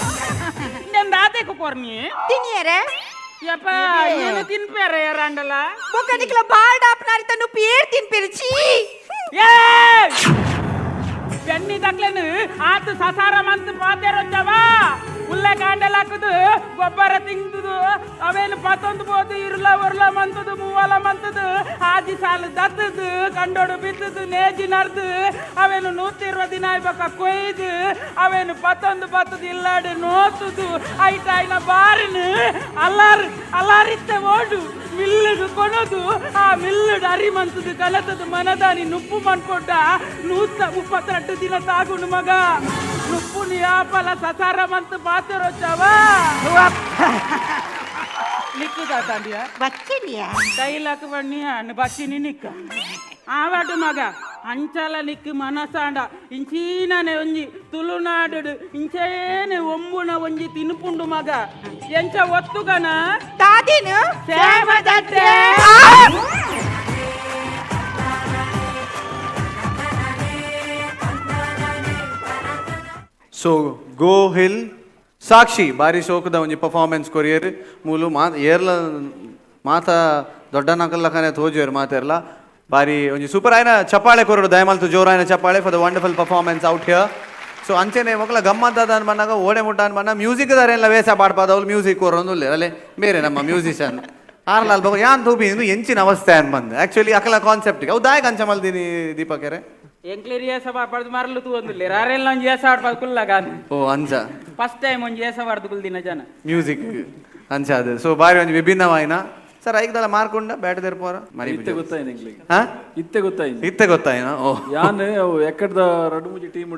నేను దాతకు ಕೊರ್ನಿ ತಿನ್ನಿಯರೆ ಯಪ್ಪ, ಏನು ತಿನ್ಪೇರ ಯಾರಂಡಲ? ಬೊಕ್ಕ ನಿಕ್ಲ ಬಾರ್ಡ್ ಆಪ್ನಾರಿತ ನುಪ್ಪು ಏರ್ ತಿನ್ಪೇರು ಚೀ. ಏ ಬೆನ್ನಿ ತಕ್ಲೇನು ಆತ ಸಸಾರ ಮಂತ್ ಪಾತೆರೊಚ್ಚವ ಉಲ್ಲ ಕಾಂಡಲಾಕುದು ಗೊಬ್ಬರ ತಿಂದುದು ಅವೇನು ಪತ್ತೊಂದು ಬೋದು ಇರುಲ ಒರ್ಲ ಮಂತದು ಮೂವಲ ಮಂತದು ಆಜಿ ಸಾಲು ದತ್ತದು ಕಂಡೋಡು ಬಿತ್ತದು ನೇಜಿ ನರ್ದು ಅವೇನು 120 ದಿನ ಇಬಕ ಕೊಯ್ದು ಅವೇನು ಪತ್ತೊಂದು ಬತ್ತದು ಇಲ್ಲಾಡು ನೋತುದು ಐಟ ಐನ ಬಾರಿನು ಅಲ್ಲಾರು ಅಲ್ಲಾರಿತ್ತೆ ಓಡು ಮಿಲ್ಲುಡು ಕೊನೋದು ಆ ಮಿಲ್ಲುಡು ಅರಿ ಮಂತದು ಕಲತದು ಮನದಾನಿ ನುಪ್ಪು ಮನ್ಕೊಡ್ಡ 132 ದಿನ ತಾಗುನು ಮಗ ನುಪ್ಪು ಯಾಪಲ ಸಸಾರ ಮಂತು ಪಾತಿರೋಚವ ನಿಕ್ಕುದಾ ತಾಂಡಿಯ ಬಚ್ಚಿನಿಯಾ ಡೈಲಾಗ್ ಬನ್ನಿ ಅಣ್ಣ ಬಚ್ಚಿನಿ ನಿಕ್ಕ ಆವಾಡು ಮಗ ಅಂಚಲ ನಿಕ್ಕು ಮನಸಾಂಡ ಇಂಚೀನನೆ ಒಂಜಿ ತುಳುನಾಡು ಇಂಚೇನೆ ಒಂಬುನ ಒಂಜಿ ತಿನ್ಪುಂಡು ಮಗ ಎಂಚ ಒತ್ತುಗನ ದಾದಿನು ಸೇಮದಟ್ಟೆ. ಸೊ ಗೋ ಹಿಲ್ ಸಾಕ್ಷಿ ಬಾರಿ ಶೋಕದ ಒಂಜಿ ಪರ್ಫಾರ್ಮೆನ್ಸ್ ಕೊರಿಯರ್ ಮೂಲು ಮಾ ಏರ್ಲ ಮಾತ ದೊಡ್ಡ ನಕಲ್ಲಕನೆ ತೋಜುವೆರ್ ಮಾತೆರ್ಲ ಬಾರಿ ಒಂಜಿ ಸೂಪರ್ ಆಯ್ನ ಚಪ್ಪಾಳೆ ಕೊರಡು ದಯಮಲ್ತು ಜೋರಾಯನ ಚಪ್ಪಾಳೆ for the wonderful performance out here. So ಅಂಚೆನೆ ಮೊಕಲ ಗಮ್ಮತ್ತದ ಅನ್ಬನ್ನಾಗ ಓಡೆ ಮುಟ್ಟ ಅನ್ಬನ್ನ ಮ್ಯೂಸಿಕ್ ದಾರೆಲ್ಲ ವೇಸ ಪಾಡ್ಪಾದವ್ಲು ಮ್ಯೂಸಿಕ್ ಕೊರೊಂದು ಅಲ್ಲೇ ಬೇರೆ ನಮ್ಮ ಮ್ಯೂಸಿಷಿಯನ್ ಆರ್ಲಾಲ್ ಬಾಬು ಯಾನ್ ತೂಪಿ ಇನ್ನು ಎಂಚಿನ ಅವಸ್ಥೆ ಅನ್ಬಂದು ಆ್ಯಕ್ಚುಲಿ ಅಕಲ ಕಾನ್ಸೆಪ್ಟ್ ಅವು ದಾಯಕ ಅಂಚ ಮಲ್ದಿನಿ ದೀಪಕೆರೆ ಎಂಕ್ಲೇರಿ ಏಸ ಪಾಡ್ದು ಮರಲು ತೂವೊಂದುಲ್ಲೆ ರಾರೆಲ್ಲ ಒಂಜಿ ಏಸ ಆಡ್ಪಾದ್ ಕುಲ್ಲಗಾನ್ ಓ ಅಂಚ ಫಸ್ಟ್ ಟೈಮ್ ಒಂಜಿ ಏಸ ಬಾರ್ದು ಕುಲ್ದಿನ ಜನ ಮ್ಯೂಸಿಕ್ ಅಂಚ ಅದು. ಸೊ ಬಾರಿ ಒಂಜಿ ವಿಭಿನ್ನವಾಯಿನ ಸರ್ ಐಕ್ದಲ್ಲ ಮಾರ್ಕೊಂಡ ಬ್ಯಾಟ್ ತೆರ್ಪೋರ ಮರಿ ಇತ್ತೆ ಗೊತ್ತಾಯಿನ ಎಂಕ್ಲೆಗ್. ಹಾ? ಇತ್ತೆ ಗೊತ್ತಾಯಿನ. ಇತ್ತೆ ಗೊತ್ತಾಯಿನ? ಓ ಯಾನ್ ಅವು ಎಕ್ಕಡ್ದ ರಡ್ಡು ಮೂಜಿ team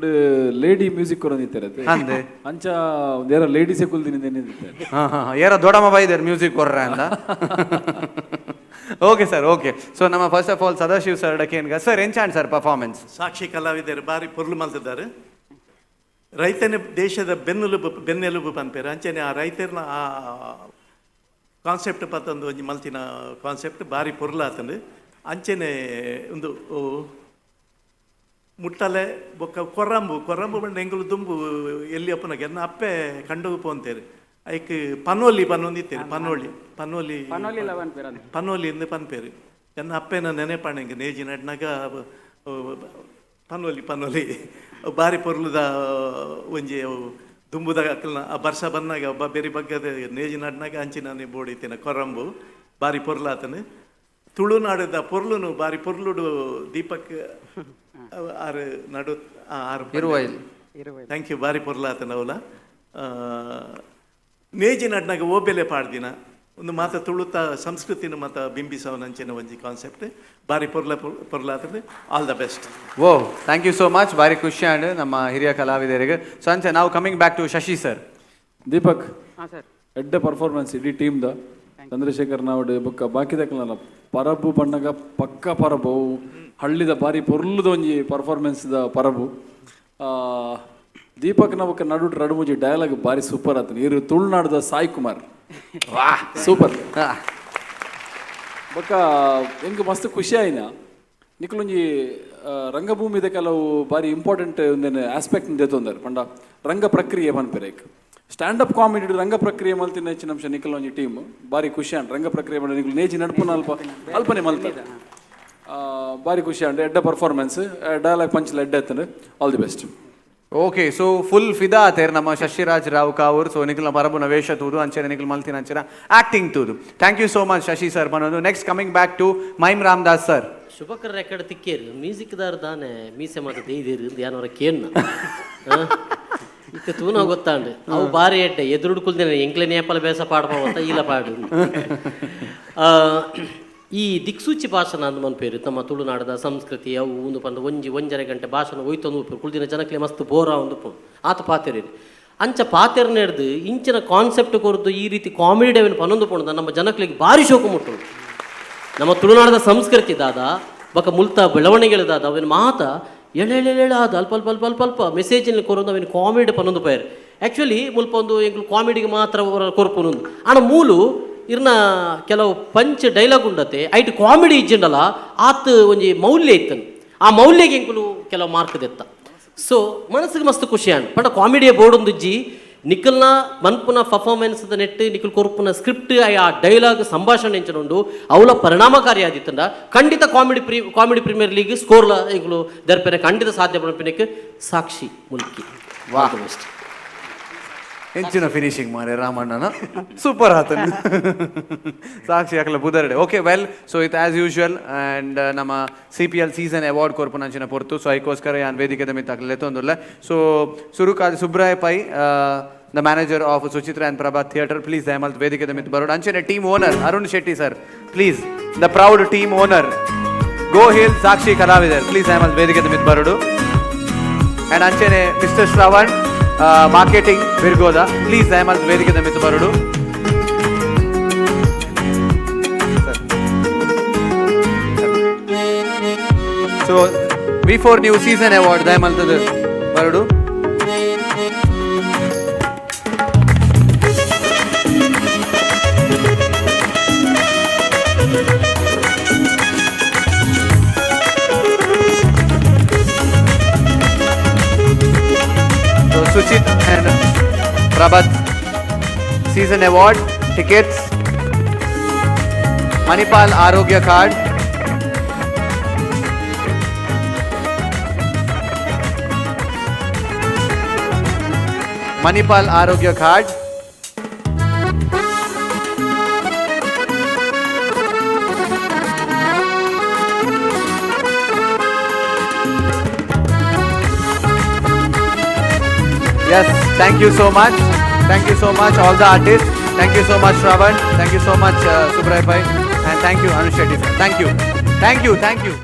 lady music ಕೊರೊಂದಿತ್ತಾರೆ ಅಂದೆ. ಅಂಚ ಒಂದೇರ ಲೇಡೀಸೇ ಕುಲ್ದಿನಿ ದೇನಿದಿತ್ತಾರೆ. ಹಾ ಹಾ ಏರ ದೊಡಮ ಬೈದೇರ್ ಮ್ಯೂಸಿಕ್ ಕೊರ್ರ ಅಂತ. Okay sir, okay. So ನಮ್ಮ first of all Sadashiv sir ಡಕೇನ್ಗ sir ಎಂಚಾಂಡ್ sir performance? ಸಾಕ್ಷಿ ಕಲಾವಿದರು ಬಾರಿ ಪೊರ್ಲು ಮಲ್ತಿದ್ದಾರೆ. ರೈತನೇ ದೇಶದ ಬೆನ್ನೆಲುಬು ಬೆನ್ನೆಲುಬು ಪನ್ಪೇರು ಅಂಚನೆ ಆ ರೈತರನ್ನ ಆ ಕಾನ್ಸೆಪ್ಟ್ ಪತ್ತೊಂದು ಒಂಜಿ ಮಲ್ತಿನ ಕಾನ್ಸೆಪ್ಟ್ ಬಾರಿ ಪೊರ್ಲಾತಂದು. ಅಂಚನೆ ಒಂದು ಮುಟ್ಟಲೆ ಬೊಕ್ಕ ಕೊರಂಬು ಕೊರಂಬು ಬಂಡ ಎಂಗುಲು ದುಂಬು ಎಲ್ಲಿ ಅಪ್ಪನಾಗ ಎನ್ನ ಅಪ್ಪೆ ಕಂಡೋಗು ಪೋಂತೇರು ಐಕ್ ಪನೋಲಿ ಪನ್ನೊಂದಿತ್ತೇರು ಪನೋಲಿ ಪನೋಲಿ ಪನೋಲಿ ಪನೋಲಿ ಎಂದು ಪನ್ಪೇರು ಎನ್ನ ಅಪ್ಪೆನ ನೆನೆಪಾಣೆಂಗೆ ನೇಜಿ ನಡ್ನಾಗ ಪನೋಲಿ ಪನೋಲಿ ಬಾರಿ ಪೊರ್ಲುದ ಒಂಜಿ ಅವು ದುಂಬುದ ಅಕ್ಕಲ್ನ ಆ ಬರ್ಸ ಬಂದಾಗ ಒಬ್ಬ ಬೇರೆ ಬಗ್ಗದ ನೇಜಿ ನಡ್ನಾಗ ಅಂಚಿನ ಬೋಡಿತಿನ ಕೊರಂಬು ಬಾರಿ ಪೊರ್ಲಾತನು. ತುಳುನಾಡದ ಪೊರ್ಲುನು ಬಾರಿ ಪೊರ್ಲುಡು ದೀಪಕ್ ಆರು ನಡು ಆರು ಇರುವೈಲ್. Thank you ಬಾರಿ ಪೊರ್ಲಾತನ ಅವಲ. ನೇಜಿ ನಡ್ನಾಗ ಓಬೆಲೆ ಪಾಡ್ದಿನ ಒಂದು ಮಾತ ತುಳುತ ಸಂಸ್ಕೃತಿನ ಮಾತ ಬಿಂಬಿಸವನಂಚಿನ ಒಂಜಿ ಕಾನ್ಸೆಪ್ಟ್ ಬಾರಿ ಪೊರ್ಲ ಪೊರ್ಲಾತದೆ. All the best. Oh thank you so much. ಬಾರಿ ಖುಷಿ ಆಂಡ್ ನಮ್ಮ ಹಿರಿಯ ಕಲಾವಿದರಿಗೆ. ಸೊ ಅಂಚೆ ನಾವು coming back to Shashi sir. Deepak ಹಾಂ ಸರ್. ಎಡ್ಡೆ ಪರ್ಫಾರ್ಮೆನ್ಸ್ ಇಡೀ ಟೀಮ್ದ. ಚಂದ್ರಶೇಖರ್ ನಾವಡ್ ಬೊಕ್ಕ ಬಾಕಿದಕ್ಕಲ್ಲ ಪರಬು ಬಣ್ಣಗ ಪಕ್ಕ ಪರಬು ಹಳ್ಳಿದ ಬಾರಿ ಪೊರ್ಲುದ ಒಂಜಿ ಪರ್ಫಾರ್ಮೆನ್ಸ್ದ ಪರಬು. ದೀಪಕ್ ನಬಕ್ಕ ನಡು ರಡುಮುಜಿ ಡೈಲಾಗ್ ಬಾರಿ ಸೂಪರ್ ಆತನ. ಇರು ತುಳುನಾಡದ ಸಾಯಿ ಕುಮಾರ್ ಸೂಪರ್. ಬೊಕ್ಕ ಎಂಕ್ ಮಸ್ತ್ ಖುಷಿ ಆಯ್ನ ನಿಕುಲೊಂಜಿ ರಂಗಭೂಮಿದ ಕೆಲವು ಬಾರಿ ಇಂಪಾರ್ಟೆಂಟ್ ಒಂದೇನು ಆಸ್ಪೆಕ್ಟ್ ದೆತ್ತೊಂದಾರೆ ಪಂಡ ರಂಗ ಪ್ರಕ್ರಿಯೆ ಪನ್ಪೆರ್ ಐಕ್ stand up comedy ರಂಗ ಪ್ರಕ್ರಿಯೆ ಮಲ್ತಿನ ಹೆಚ್ಚಿನ ಅಂಶ ನಿಕುಲೊಂಜಿ ಟೀಮ್ ಬಾರಿ ಖುಷಿ ಆಂಡ್ ರಂಗ ಪ್ರಕ್ರಿಯೆ ಪಂಡ ನಿಕುಲು ನೇಜಿ ನಡ್ಪುನ ಅಲ್ಪ ಅಲ್ಪನೆ ಮಲ್ತ ಬಾರಿ ಖುಷಿ ಆಂಡ್ ಎಡ್ಡ ಪರ್ಫಾರ್ಮೆನ್ಸ್ ಡೈಲಾಗ್ ಪಂಚ್ಲ ಎಡ್ಡೆ ಎತ್ತಂಡು. All the best. Okay so full ಫಿದಾ ಆತೇರ್ ನಮ್ಮ ಶಶಿರಾಜ್ ರಾವ್ ಕಾವೂರ್. ಸೊ ನಿಖಿಲ್ನ ಪರಬುನ ವೇಷ ತೂದು ಅಂಚನೆ ನಿಖಿಲ್ ಮಲ್ತಿನ ಅಂಚನ ಆಕ್ಟಿಂಗ್ ತೂದು. Thank you so much Shashi sir ಬನ್ನೋದು. Next coming back to mime Ramdas sir. Shubhakar record ತಿಕ್ಕೇರು ಮ್ಯೂಸಿಕ್ದಾರ್ ದಾನೆ ಮೀಸೆ ಮಾತ ದೇಯ್ದೇರು ಯಾನವರ ಕೇನ್ನ ಇತ್ತೆ ತೂನ ಗೊತ್ತಾಂಡು ಅವು ಬಾರಿ ಎಡ್ಡೆ ಎದುರುಡು ಕುಲ್ದಿನ ಎಂಕ್ಲೆ ನೇಪಲ ಬೇಸ ಪಾಡ್ಪವಂತ ಇಲ್ಲ ಪಾಡು. ಈ ದಿಕ್ಸೂಚಿ ಭಾಷಣ ಅಂದ್ ಮನ್ಪೇರು ತಮ್ಮ ತುಳುನಾಡದ ಸಂಸ್ಕೃತಿ ಅವು ಒಂದು ಪಂಡ ಒಂಜಿ ಒಂಜರೆ ಗಂಟೆ ಭಾಷಣ ಒಯ್ತೊಂದು ಉಪ್ಪು ಕುಲ್ದಿನ ಜನಕ್ಲೆ ಮಸ್ತ್ ಬೋರ ಒಂದು ಪುಣ್ ಆತ ಪಾತೆರಿ ಅಂಚ ಪಾತೆರ್ನೆಡ್ದು ಇಂಚಿನ ಕಾನ್ಸೆಪ್ಟ್ ಕೊರದು ಈ ರೀತಿ ಕಾಮಿಡಿ ಡೇವಿನ ಪನೊಂದು ಪುಣದ ನಮ್ಮ ಜನಕ್ಲೆಗ್ ಭಾರಿ ಶೋಕ ಮುಟ್ಟು. ನಮ್ಮ ತುಳುನಾಡದ ಸಂಸ್ಕೃತಿ ದಾದ ಬಕ ಮುಲ್ತ ಬೆಳವಣಿಗೆಗಳು ದಾದ ಅವಿನ ಮಾತ ಎಳೆ ಎಳೆ ಎಳೆ ಆದ ಅಲ್ಪ ಅಲ್ಪ ಅಲ್ಪ ಅಲ್ಪ ಅಲ್ಪ ಮೆಸೇಜ್ ಕೊರೊಂದು ಅವಿನ ಕಾಮಿಡಿ ಪನೊಂದು ಪೈರ್. ಆ್ಯಕ್ಚುಲಿ ಮುಲ್ಪ ಒಂದು ಎಂಕ್ಲು ಕಾಮಿಡಿಗೆ ಮಾತ್ರ ಕೊರ್ಪುನೊಂದು ಆಣ ಮೂಲು ಇರ್ನ ಕೆಲವು ಪಂಚ್ ಡೈಲಾಗ್ ಉಂಡತೆ ಐಟ್ ಕಾಮಿಡಿ ಇಜ್ಜಿಂಡಲ ಆತ್ ಒಂಜಿ ಮೌಲ್ಯ ಇತ್ತನು ಆ ಮೌಲ್ಯಗೆ ಎಂಕುಲು ಕೆಲವು ಮಾರ್ಕ್ ದೆತ್ತ. ಸೊ ಮನಸ್ಸಿಗೆ ಮಸ್ತ್ ಖುಷಿ ಆಂಡ್ ಪಂಡ ಕಾಮಿಡಿಯ ಬೋರ್ಡ್ ಒಂದುಜ್ಜಿ ನಿಕಲ್ನ ಮನ್ಪುನ ಪರ್ಫಾರ್ಮೆನ್ಸ್ the net ನಿಕಲ್ ಕೊರ್ಪುನ ಸ್ಕ್ರಿಪ್ಟ್ ಆ ಡೈಲಾಗ್ ಸಂಭಾಷಣೆ ಎಂಚನ ಉಂಡು ಅವಲ ಪರಿಣಾಮಕಾರಿ ಆದಿತ್ತಂಡ ಖಂಡಿತ ಕಾಮಿಡಿ ಪ್ರೀಮಿಯರ್ ಲೀಗ್ ಸ್ಕೋರ್ಲ ಎಂಕುಲು ದರ್ಪೆರೆ ಖಂಡಿತ ಸಾಧ್ಯ ಪನ್ಪಿನಕ್ಕೆ ಸಾಕ್ಷಿ ಮುಲ್ಕಿ. ವಾಹ್, ಎಂಚಿನ ಫಿನಿಶಿಂಗ್ ಮಾರೆ ರಾಮಣ್ಣನ, ಸೂಪರ್ ಆತನ್. ಸಾಕ್ಷಿ ಅಕಲ ಬುದರ್ಡೆ. ಓಕೆ, ವೆಲ್, ಸೊ it as usual and ನಮ್ಮ ಸಿಪಿಎಲ್ ಸೀಸನ್ ಅವಾರ್ಡ್ ಕೊರ್ಪುನಂಚಿನ ಪೊರ್ತು. ಸೊ ಐಕೋಸ್ಕರ ಯಾನ್ ವೇದಿಕೆದ ಮಿತ್ತ್ ಅಕ್ಲೆ ಲೆತ್ತೊಂದುಲ್ಲೆ. ಸೊ ಸುರುಕಾದ್ Subraya pi, the manager of Suchitra and Prabhat theatre, please ದಯಮಲ್ತ್ ವೇದಿಕೆದ ಮಿತ್ತ್ ಬರೋಡು. ಅಂಚನೆ team owner Arun Shetty sir, please, the proud team owner, go hill Sakshi ಕಲಾವಿದರ್, please ದಯಮಲ್ತ್ ವೇದಿಕೆದ ಮಿತ್ತ್ ಬರೋಡು. ಅಂಡ್ ಅಂಚನೆ ಮಿಸ್ಟರ್ ಶ್ರವಣ್, ಮಾರ್ಕೆಟಿಂಗ್ ವಿರ್ಗೋದ, ಪ್ಲೀಸ್ ದಯಮಲ್ತ್ ವೇದಿಕೆದ ಮಿತ್ತ್ ಬರೋಡು. So V4 new season award ದಯಮಲ್ತದ ಬರೋಡು. So Suchit and Prabhat season award, tickets, Manipal Arogya card. Manipal Arogya card. Yes, thank you so much. Thank you so much, all the artists. Thank you so much, Shravan. Thank you so much, Subray Bhai. And thank you, Anush Shetty sir. Thank you. Thank you. Thank you.